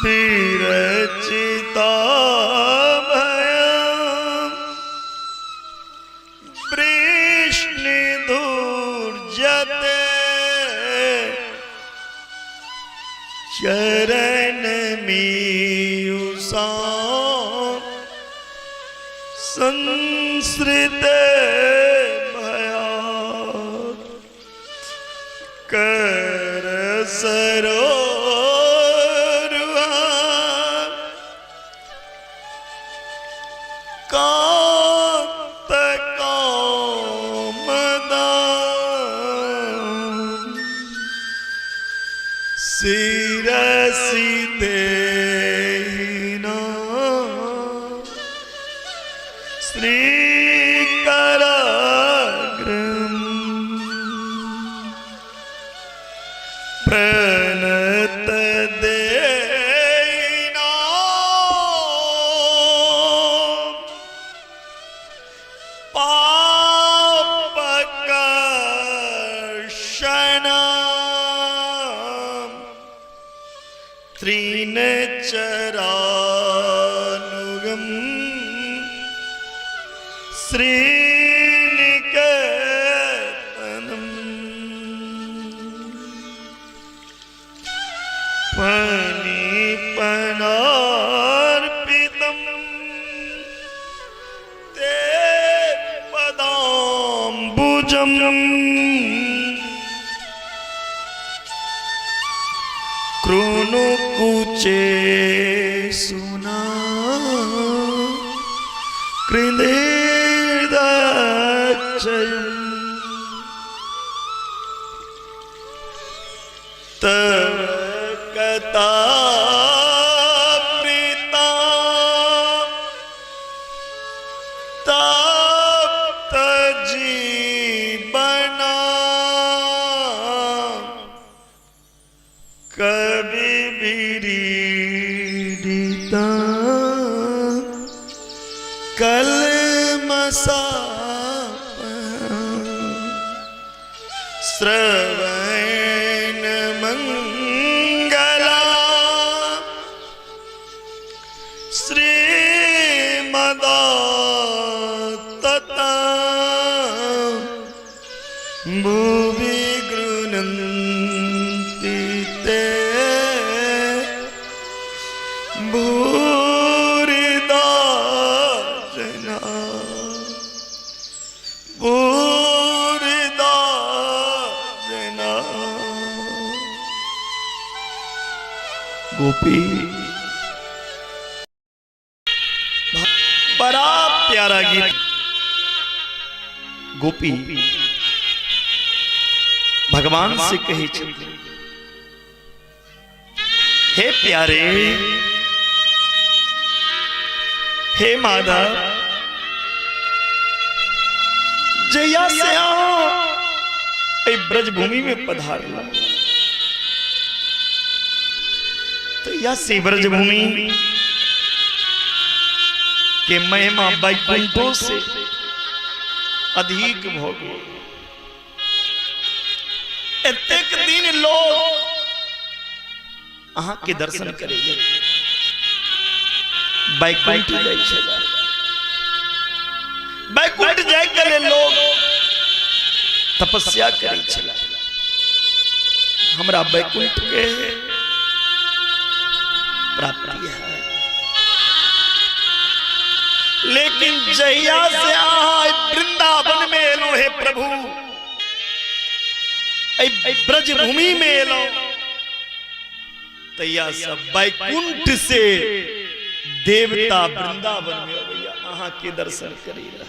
विरचिता भयं वृष्णिधूर्जते शरण मीयुषा संसृते भया कर सरोरुआ कांत कामदा शिरसि देहिना प्रणत देना पाप कर्षण त्रीन चरानुगम श्रीनिकेतनम पणिपणार्पितम ते पदाम्बुजम कृणु कुचे सुना कृन्देर्दक्षयम् तव कथामृता तप्त जीवना कवि विरीडिता कलमसा श्रवण मंगला श्रीमदातता भुवि गृह्णन्ति ते भूरिदा जना भूरिदा जना। गोपी बड़ा प्यारा गीत। गोपी भगवान से कही छथिन, हे प्यारे, हे माधव, जहिया से अहाँ एहि ब्रजभूमि में पधारला तहिया से ब्रजभूमि के महिमा वैकुंठों से अधिक भऽ गेल। एतेक दिन लोग अहाँ के दर्शन करे वैकुंठ जाइ छलै। वैकुंठ जाय के लेल लोग तपस्या करै छलै, हमरा वैकुंठ के प्राप्ति है। लेकिन जहिया से अहाँ वृंदावन में एलहुँ हे प्रभु, एहि ब्रज भूमि में एलहुँ, तहिया से वैकुंठ से देवता वृंदावन में अबैया अहाँ के दर्शन करै ला।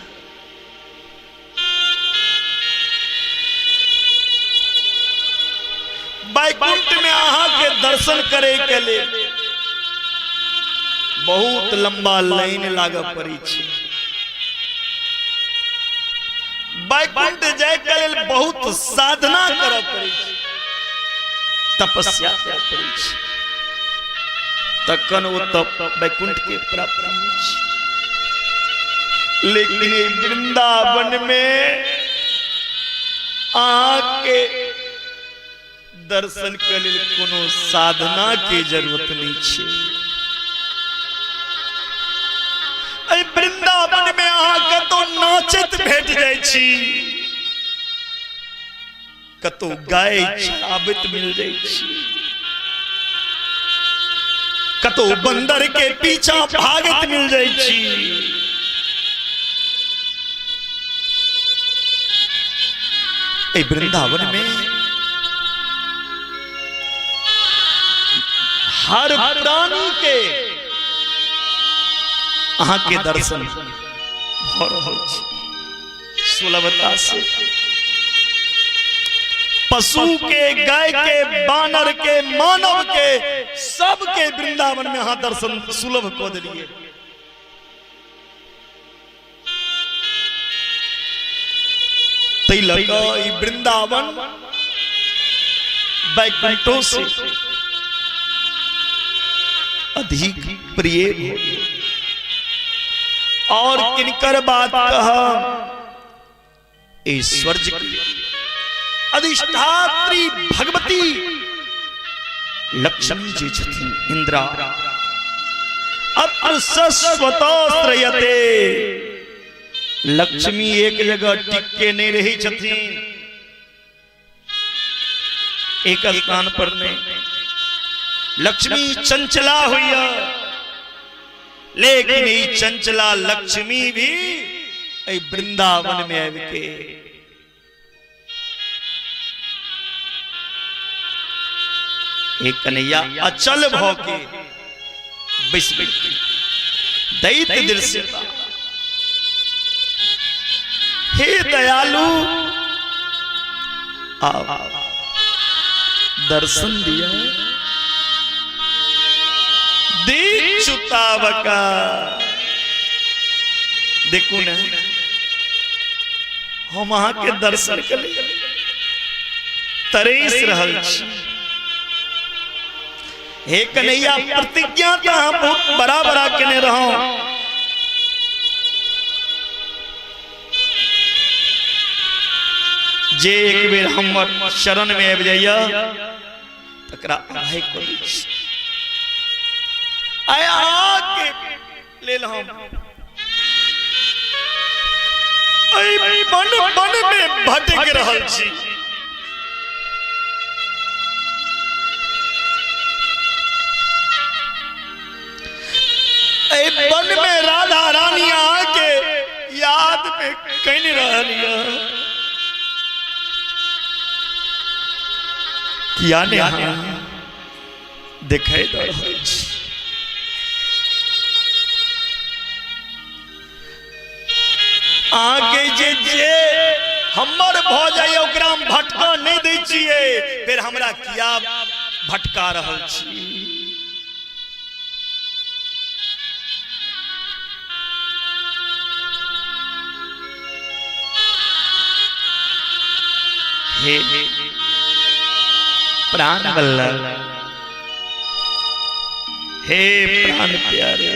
वैकुंठ में अहाँ के दर्शन करे के लेल बहुत लंबा लाइन लागऽ पड़ै छै। वैकुंठ जाय के लेल बहुत साधना करऽ पड़ै छै, तपस्या करऽ पड़ै छै, तखन ओ तब वैकुंठ के प्राप्ति होइ छै। लेकिन ई वृंदावन में अहाँके दर्शन के लेल कोनो साधना के जरूरत नहीं छै। एहि वृंदावन में अहाँ कतौ नाचैत भेट जाइ छी, कतौ गाय चराबैत मिल जाइ छी, कतौ बंदर के पीछा भागैत मिल जाइ छी। एहि वृंदावन में हर प्राणी के अहाँ के दर्शन भऽ रहल छै सुलभता से। पशु के, गाय के, बानर के, मानव के, सबके वृंदावन में अहाँ दर्शन सुलभ कऽ देलियै। ताहि लऽ कऽ ई वृंदावन वैकुंठों से अधिक प्रिय भऽ गेल। और किनकर बात कह ऐश्वर्य के अधिष्ठात्री भगवती लक्ष्मी जी छथिन इंद्रा अत्र स्वतः लक्ष्मी एक जगह टिक के नहीं रही छथिन, एक स्थान पर नहीं। लक्ष्मी चंचला हुई, लेकिन ई चंचला लक्ष्मी भी एहि वृंदावन में आबि के एक कन्हैया अचल भ के बैस गेल। दैत दृश्य, हे दयालु आप दर्शन दिया। दीक्षुतावका देखू ने, हम अहाँ के दर्शन के लिए तरस रहल छी। हे कन्हैया, प्रतिज्ञा तो अहाँ बहुत बड़ा बड़ा केने रहौ, जे एक बेर हमर शरण में आबि जाइया तकरा अभय कऽ दै छी। आइ अहाँके लेल हम एहि वन वन में भटक रहल छी। एहि वन में राधा रानी अहाँके याद में कनि रहल यऽ। किया ने अहाँ देखाई दऽ रहल छी? अहाँके जे जे हमर भऽ जाइए ओकरा हम भटका नहि दै छियै, फेर हमरा किया भटका रहल छी? हे प्राण वल्लभ, हे प्राण प्यारे,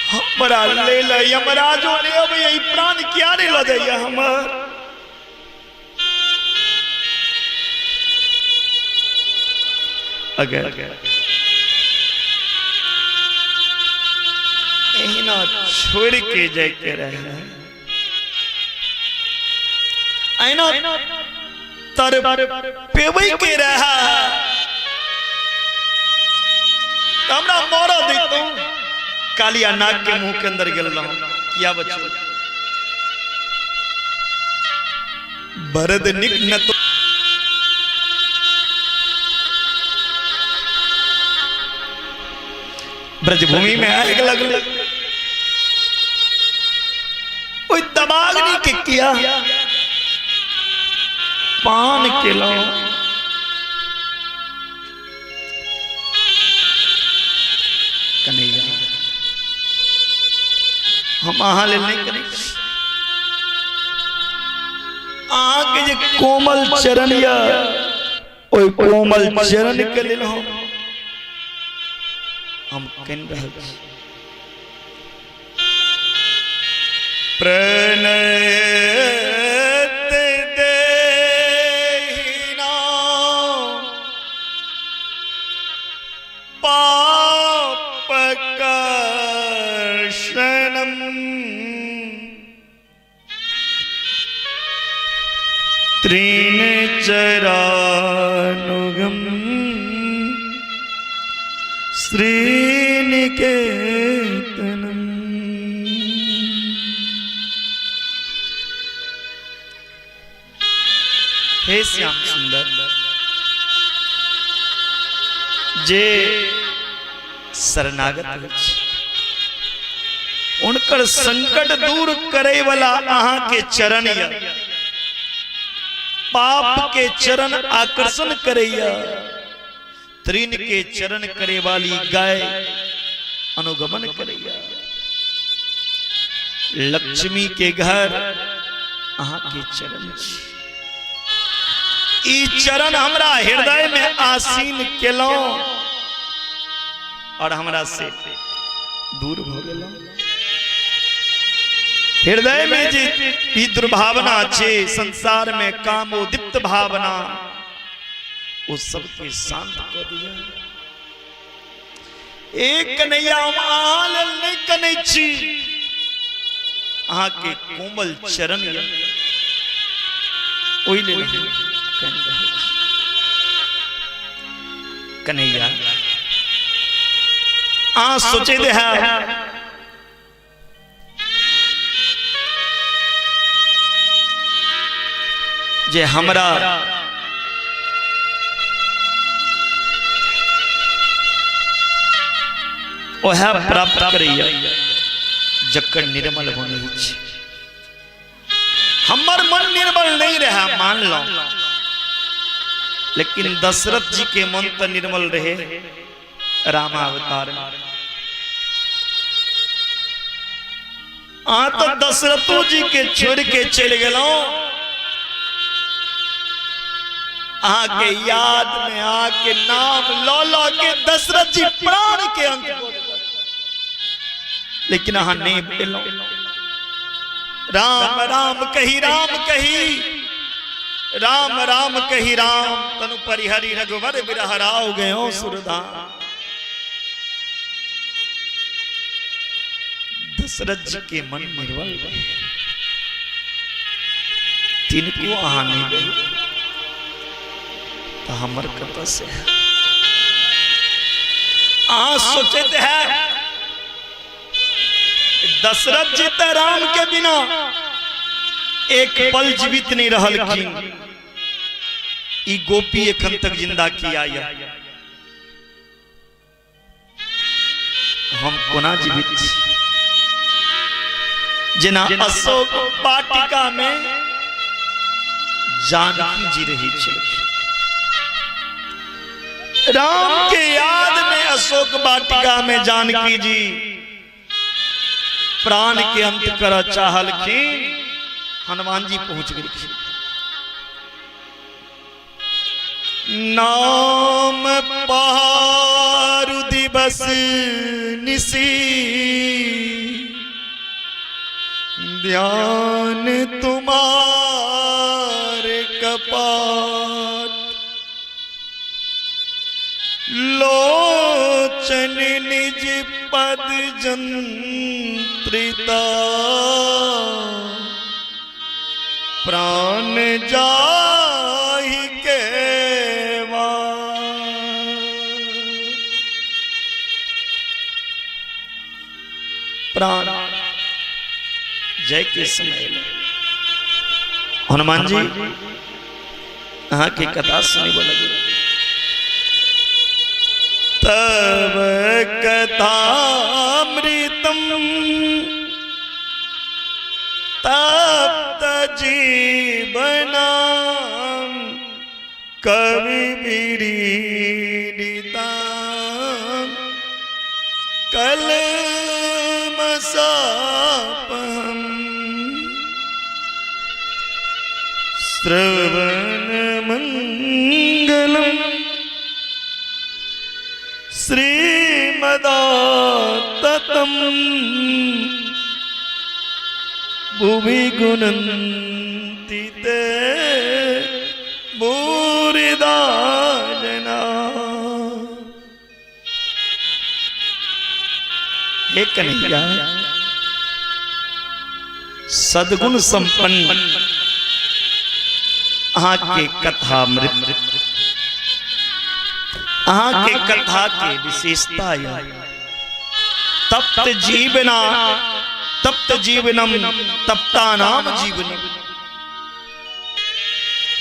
हमरा लेल यमराजो ने अबै, ई प्राण किया नहि लऽ जाइए हमर? अगर एहिना छोड़ के जायके रहे, एहिना तर पेबै के रहे, तऽ हमरा मरऽ दैतहुँ। कालिया नाग के मुंह के अंदर गेल रहूं, किया बच्चो बरद निक न तो ब्रजभूमि में आग लगल, ओहि दबागनी के किया पान केलहुं। कन्हैया, हम अहाँ लेल नहि करै छी। अहाँके जे कोमल चरण यऽ, ओहि कोमल चरण के लेल हम कनि रहल छी। प्रणत देहिना पापकर्षणम त्रीन चरानुगम श्रीनिकेतनम। हे श्याम सुंदर, जे शरणागत होइ छै हुनकर संकट दूर करे वाला अहाँ के चरण यऽ, पाप के चरण आकर्षण करैया, तृण के चरण करे वाली गाय अनुगमन करैया, लक्ष्मी के घर अहाँके चरण छी। ई चरण हमरा हृदय में आसीन केलहुँ और हमरा से दूर भऽ गेलहुँ। हृदय में जे ई दुर्भावना छै, संसार में कामोदीप्त भावना, ओ सबके शांत कऽ दिअ। एक कन्हैया, हम अहाँ लेल नहि कनै छी, अहाँके कोमल चरण यऽ, ओहि लेल हम कनि रहल छी। कन्हैया, अहाँ सोचैत हैब जे हमरा ओएह प्राप्त करैया जकर निर्मल बनै छै। हमर मन निर्मल नहीं रहा मानलहुं, लेकिन दशरथ जी के मन तो निर्मल रहे रामावतार में। अहाँ तो दशरथो जी के छोड़ के चलि गेलहुं। अहाँ के याद में अहाँ के नाम लऽ लऽ के दशरथ जी प्राण के अंत कऽ देलक, लेकिन अहाँ नहीं भेलहुं। राम राम कही राम कही राम राम कही राम, तनु परिहरि रघुवर बिरह राव गयो सुरधाम। दशरथ जी के मन निर्बल रहे, तिनको अहाँ नहीं गए तो हमर कतऽ से है। अहाँ सोचैत है दशरथ जी तऽ राम के बिना एक पल जीवित नहीं रहलखिन, ई गोपी एखन तक जिंदा किया यऽ, हम कोना जीवित छी? जेना अशोक वाटिका में जानकी जी रही छलखिन, राम के याद में अशोक वाटिका में जानकी जी प्राण के अंत कर चाहलखिन, हनुमान जी पहुंच गेलखिन। नाम पहारु दिवस निसी, ध्यान तुम्हार कपाट, लोचन निज पद जंत्रिता, प्राण जाहि के प्राण जय के समय में हनुमान जी अहाँ के कथा सुनब लगे। तब कथामृतम तप्त जीवना कवि विरीडिता कलमसापहम श्रवण मंगलम श्रीमदाततम भुवि गुणन्ति ते भूरिदा जना। हे कन्हैया, सद्गुण संपन्न अहाँ के कथा मृत, अहाँ के कथा के विशेषता यह तप्त जीवना तप्त जीवनम तप्ता नाम जीवनम।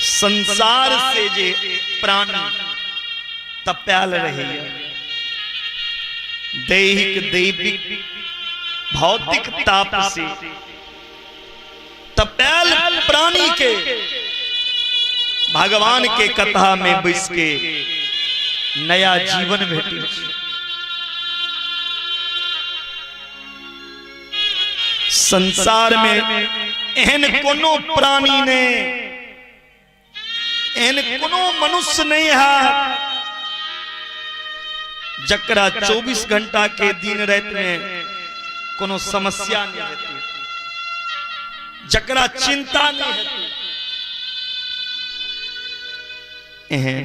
संसार से जे प्राणी तप्याल रही, दैहिक दैविक भौतिक ताप से तप्याल प्राणी के भगवान के कथा में बैस के नया जीवन भेटै छै। संसार में एहन कोनो प्राणी नहि, एहन कोनो मनुष्य नहीं है जकरा 24 घंटा के दिन रात में कोनो समस्या नहीं हेतै, जकरा चिंता नहीं हेतै। एहन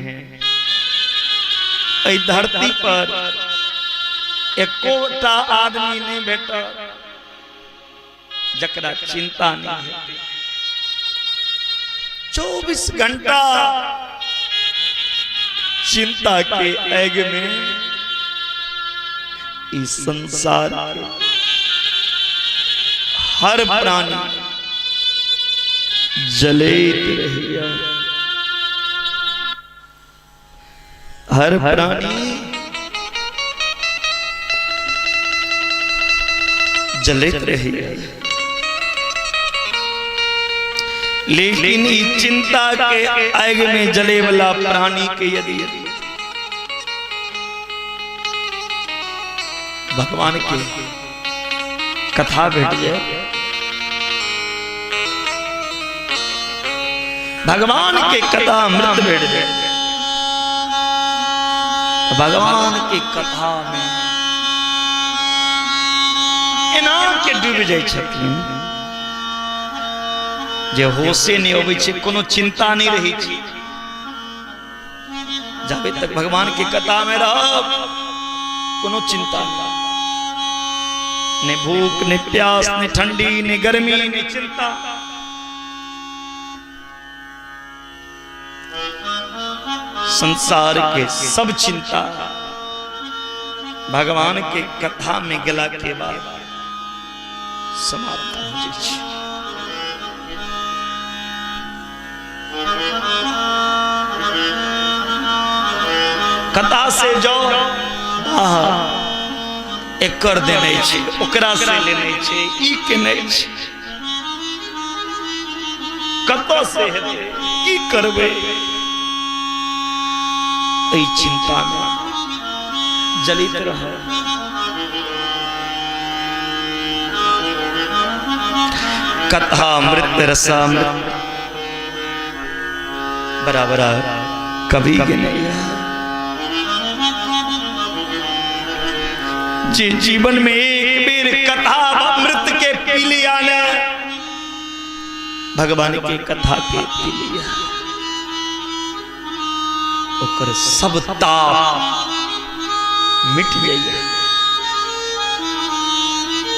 एहि धरती पर एकोटा आदमी नहीं भेटल जकरा चिंता नहीं हेतै। 24 घंटा चिंता के आग में इस संसार के हर प्राणी जलैत रहैया, हर प्राणी जलैत रहैया। लेकिन ई चिंता के आग में जले वाला प्राणी के यदि भगवान के कथा भेट जाए, भगवान के कथा अमृत भेट जाए, भगवान के कथा में एना के डूब जाए छथिन जे होशे नहीं अबै छै, कोनो चिंता नहीं रहै छै। जाबे तक भगवान के कथा में रहब कोनो चिंता नहीं, नहीं भूख, नहीं प्यास, नहीं ठंडी, नहीं गर्मी, नहीं चिंता। संसार के सब चिंता भगवान के कथा में गेला के बाद समाप्त हो जाइ छै। कथा से जाओ बाहर, एकर देने छै, ओकरा से लेने छै, ई केने छै, कतऽ से हेतै, की करबै, एहि चिंता में जलित रह। कथा अमृत रसामृत बराबर कभी के नहीं है। जे जीवन में एक बेर कथा अमृत के पी लिया ने, भगवान के कथा के पी लिया, ओकर सब ताप मिट जाइए।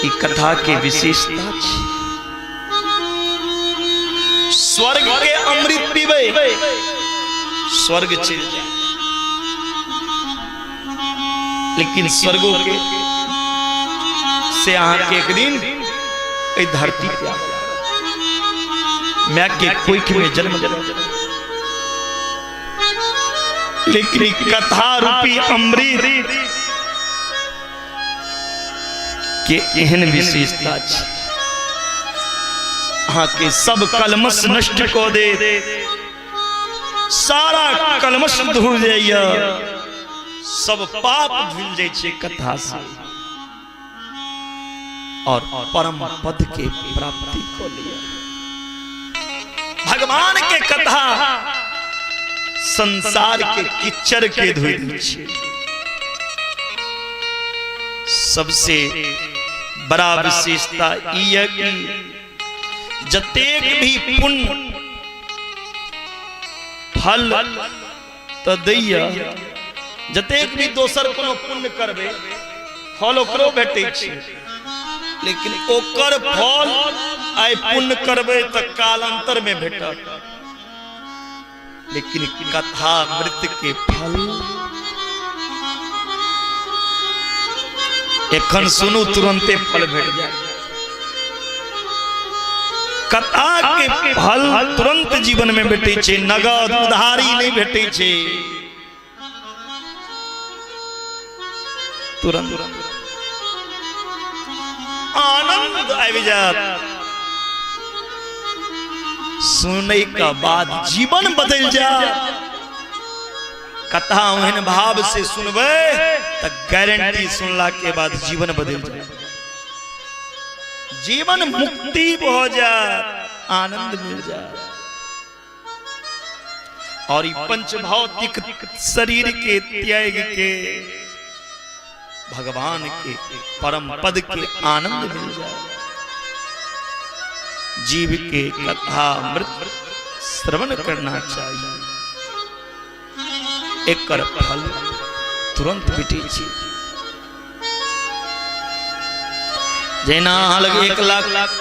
ई कथा के विशेषता छै। स्वर्ग के अमृत पीबै स्वर्ग चलि जाए, लेकिन स्वर्गो के से अहाँ के एक दिन एहि धरती पे आबय पड़त। माय के कोख में जन्म लेबै, लेकिन ई कथा रूपी अमृत के एहन विशेषता छै, अहाँ के सब कलमश नष्ट कऽ देत, सारा कलमश धुल जाइए, सब पाप धुल जाइ छै कथा से, और परम पद के प्राप्ति को लिया। भगवान के कथा संसार के किच्चर के धोइ दै छै। सबसे बड़ा विशेषता ई है कि जतेक भी पुण्य फल तऽ दैया, जतेक भी दोसर कोनो पुण्य करबै फल ओकरो भेटै छै, लेकिन ओकर फल आइ पुण्य करबै तऽ कालांतर में भेटत, लेकिन कथा अमृत के फल एखन सुनू तुरंते फल भेट जाए। कथा के फल तुरंत जीवन में भेटै छै, नगद उधारी नहीं भेटै छै, तुरंत आनंद आबि जायत। सुनै के बाद जीवन बदलि जायत। कथा ओहन भाव से सुनबै तऽ गारंटी सुनला के बाद जीवन बदलि जायत, जीवन मुक्ति भऽ जायत। आनंद मिल जाए और ई पंचभौतिक शरीर के त्याग के भगवान के परम पद के आनंद मिल जाए। जीव के कथा अमृत श्रवण करना चाहिए, एकर फल तुरंत भेटै छै। जेना अहाँ लग 1 लाख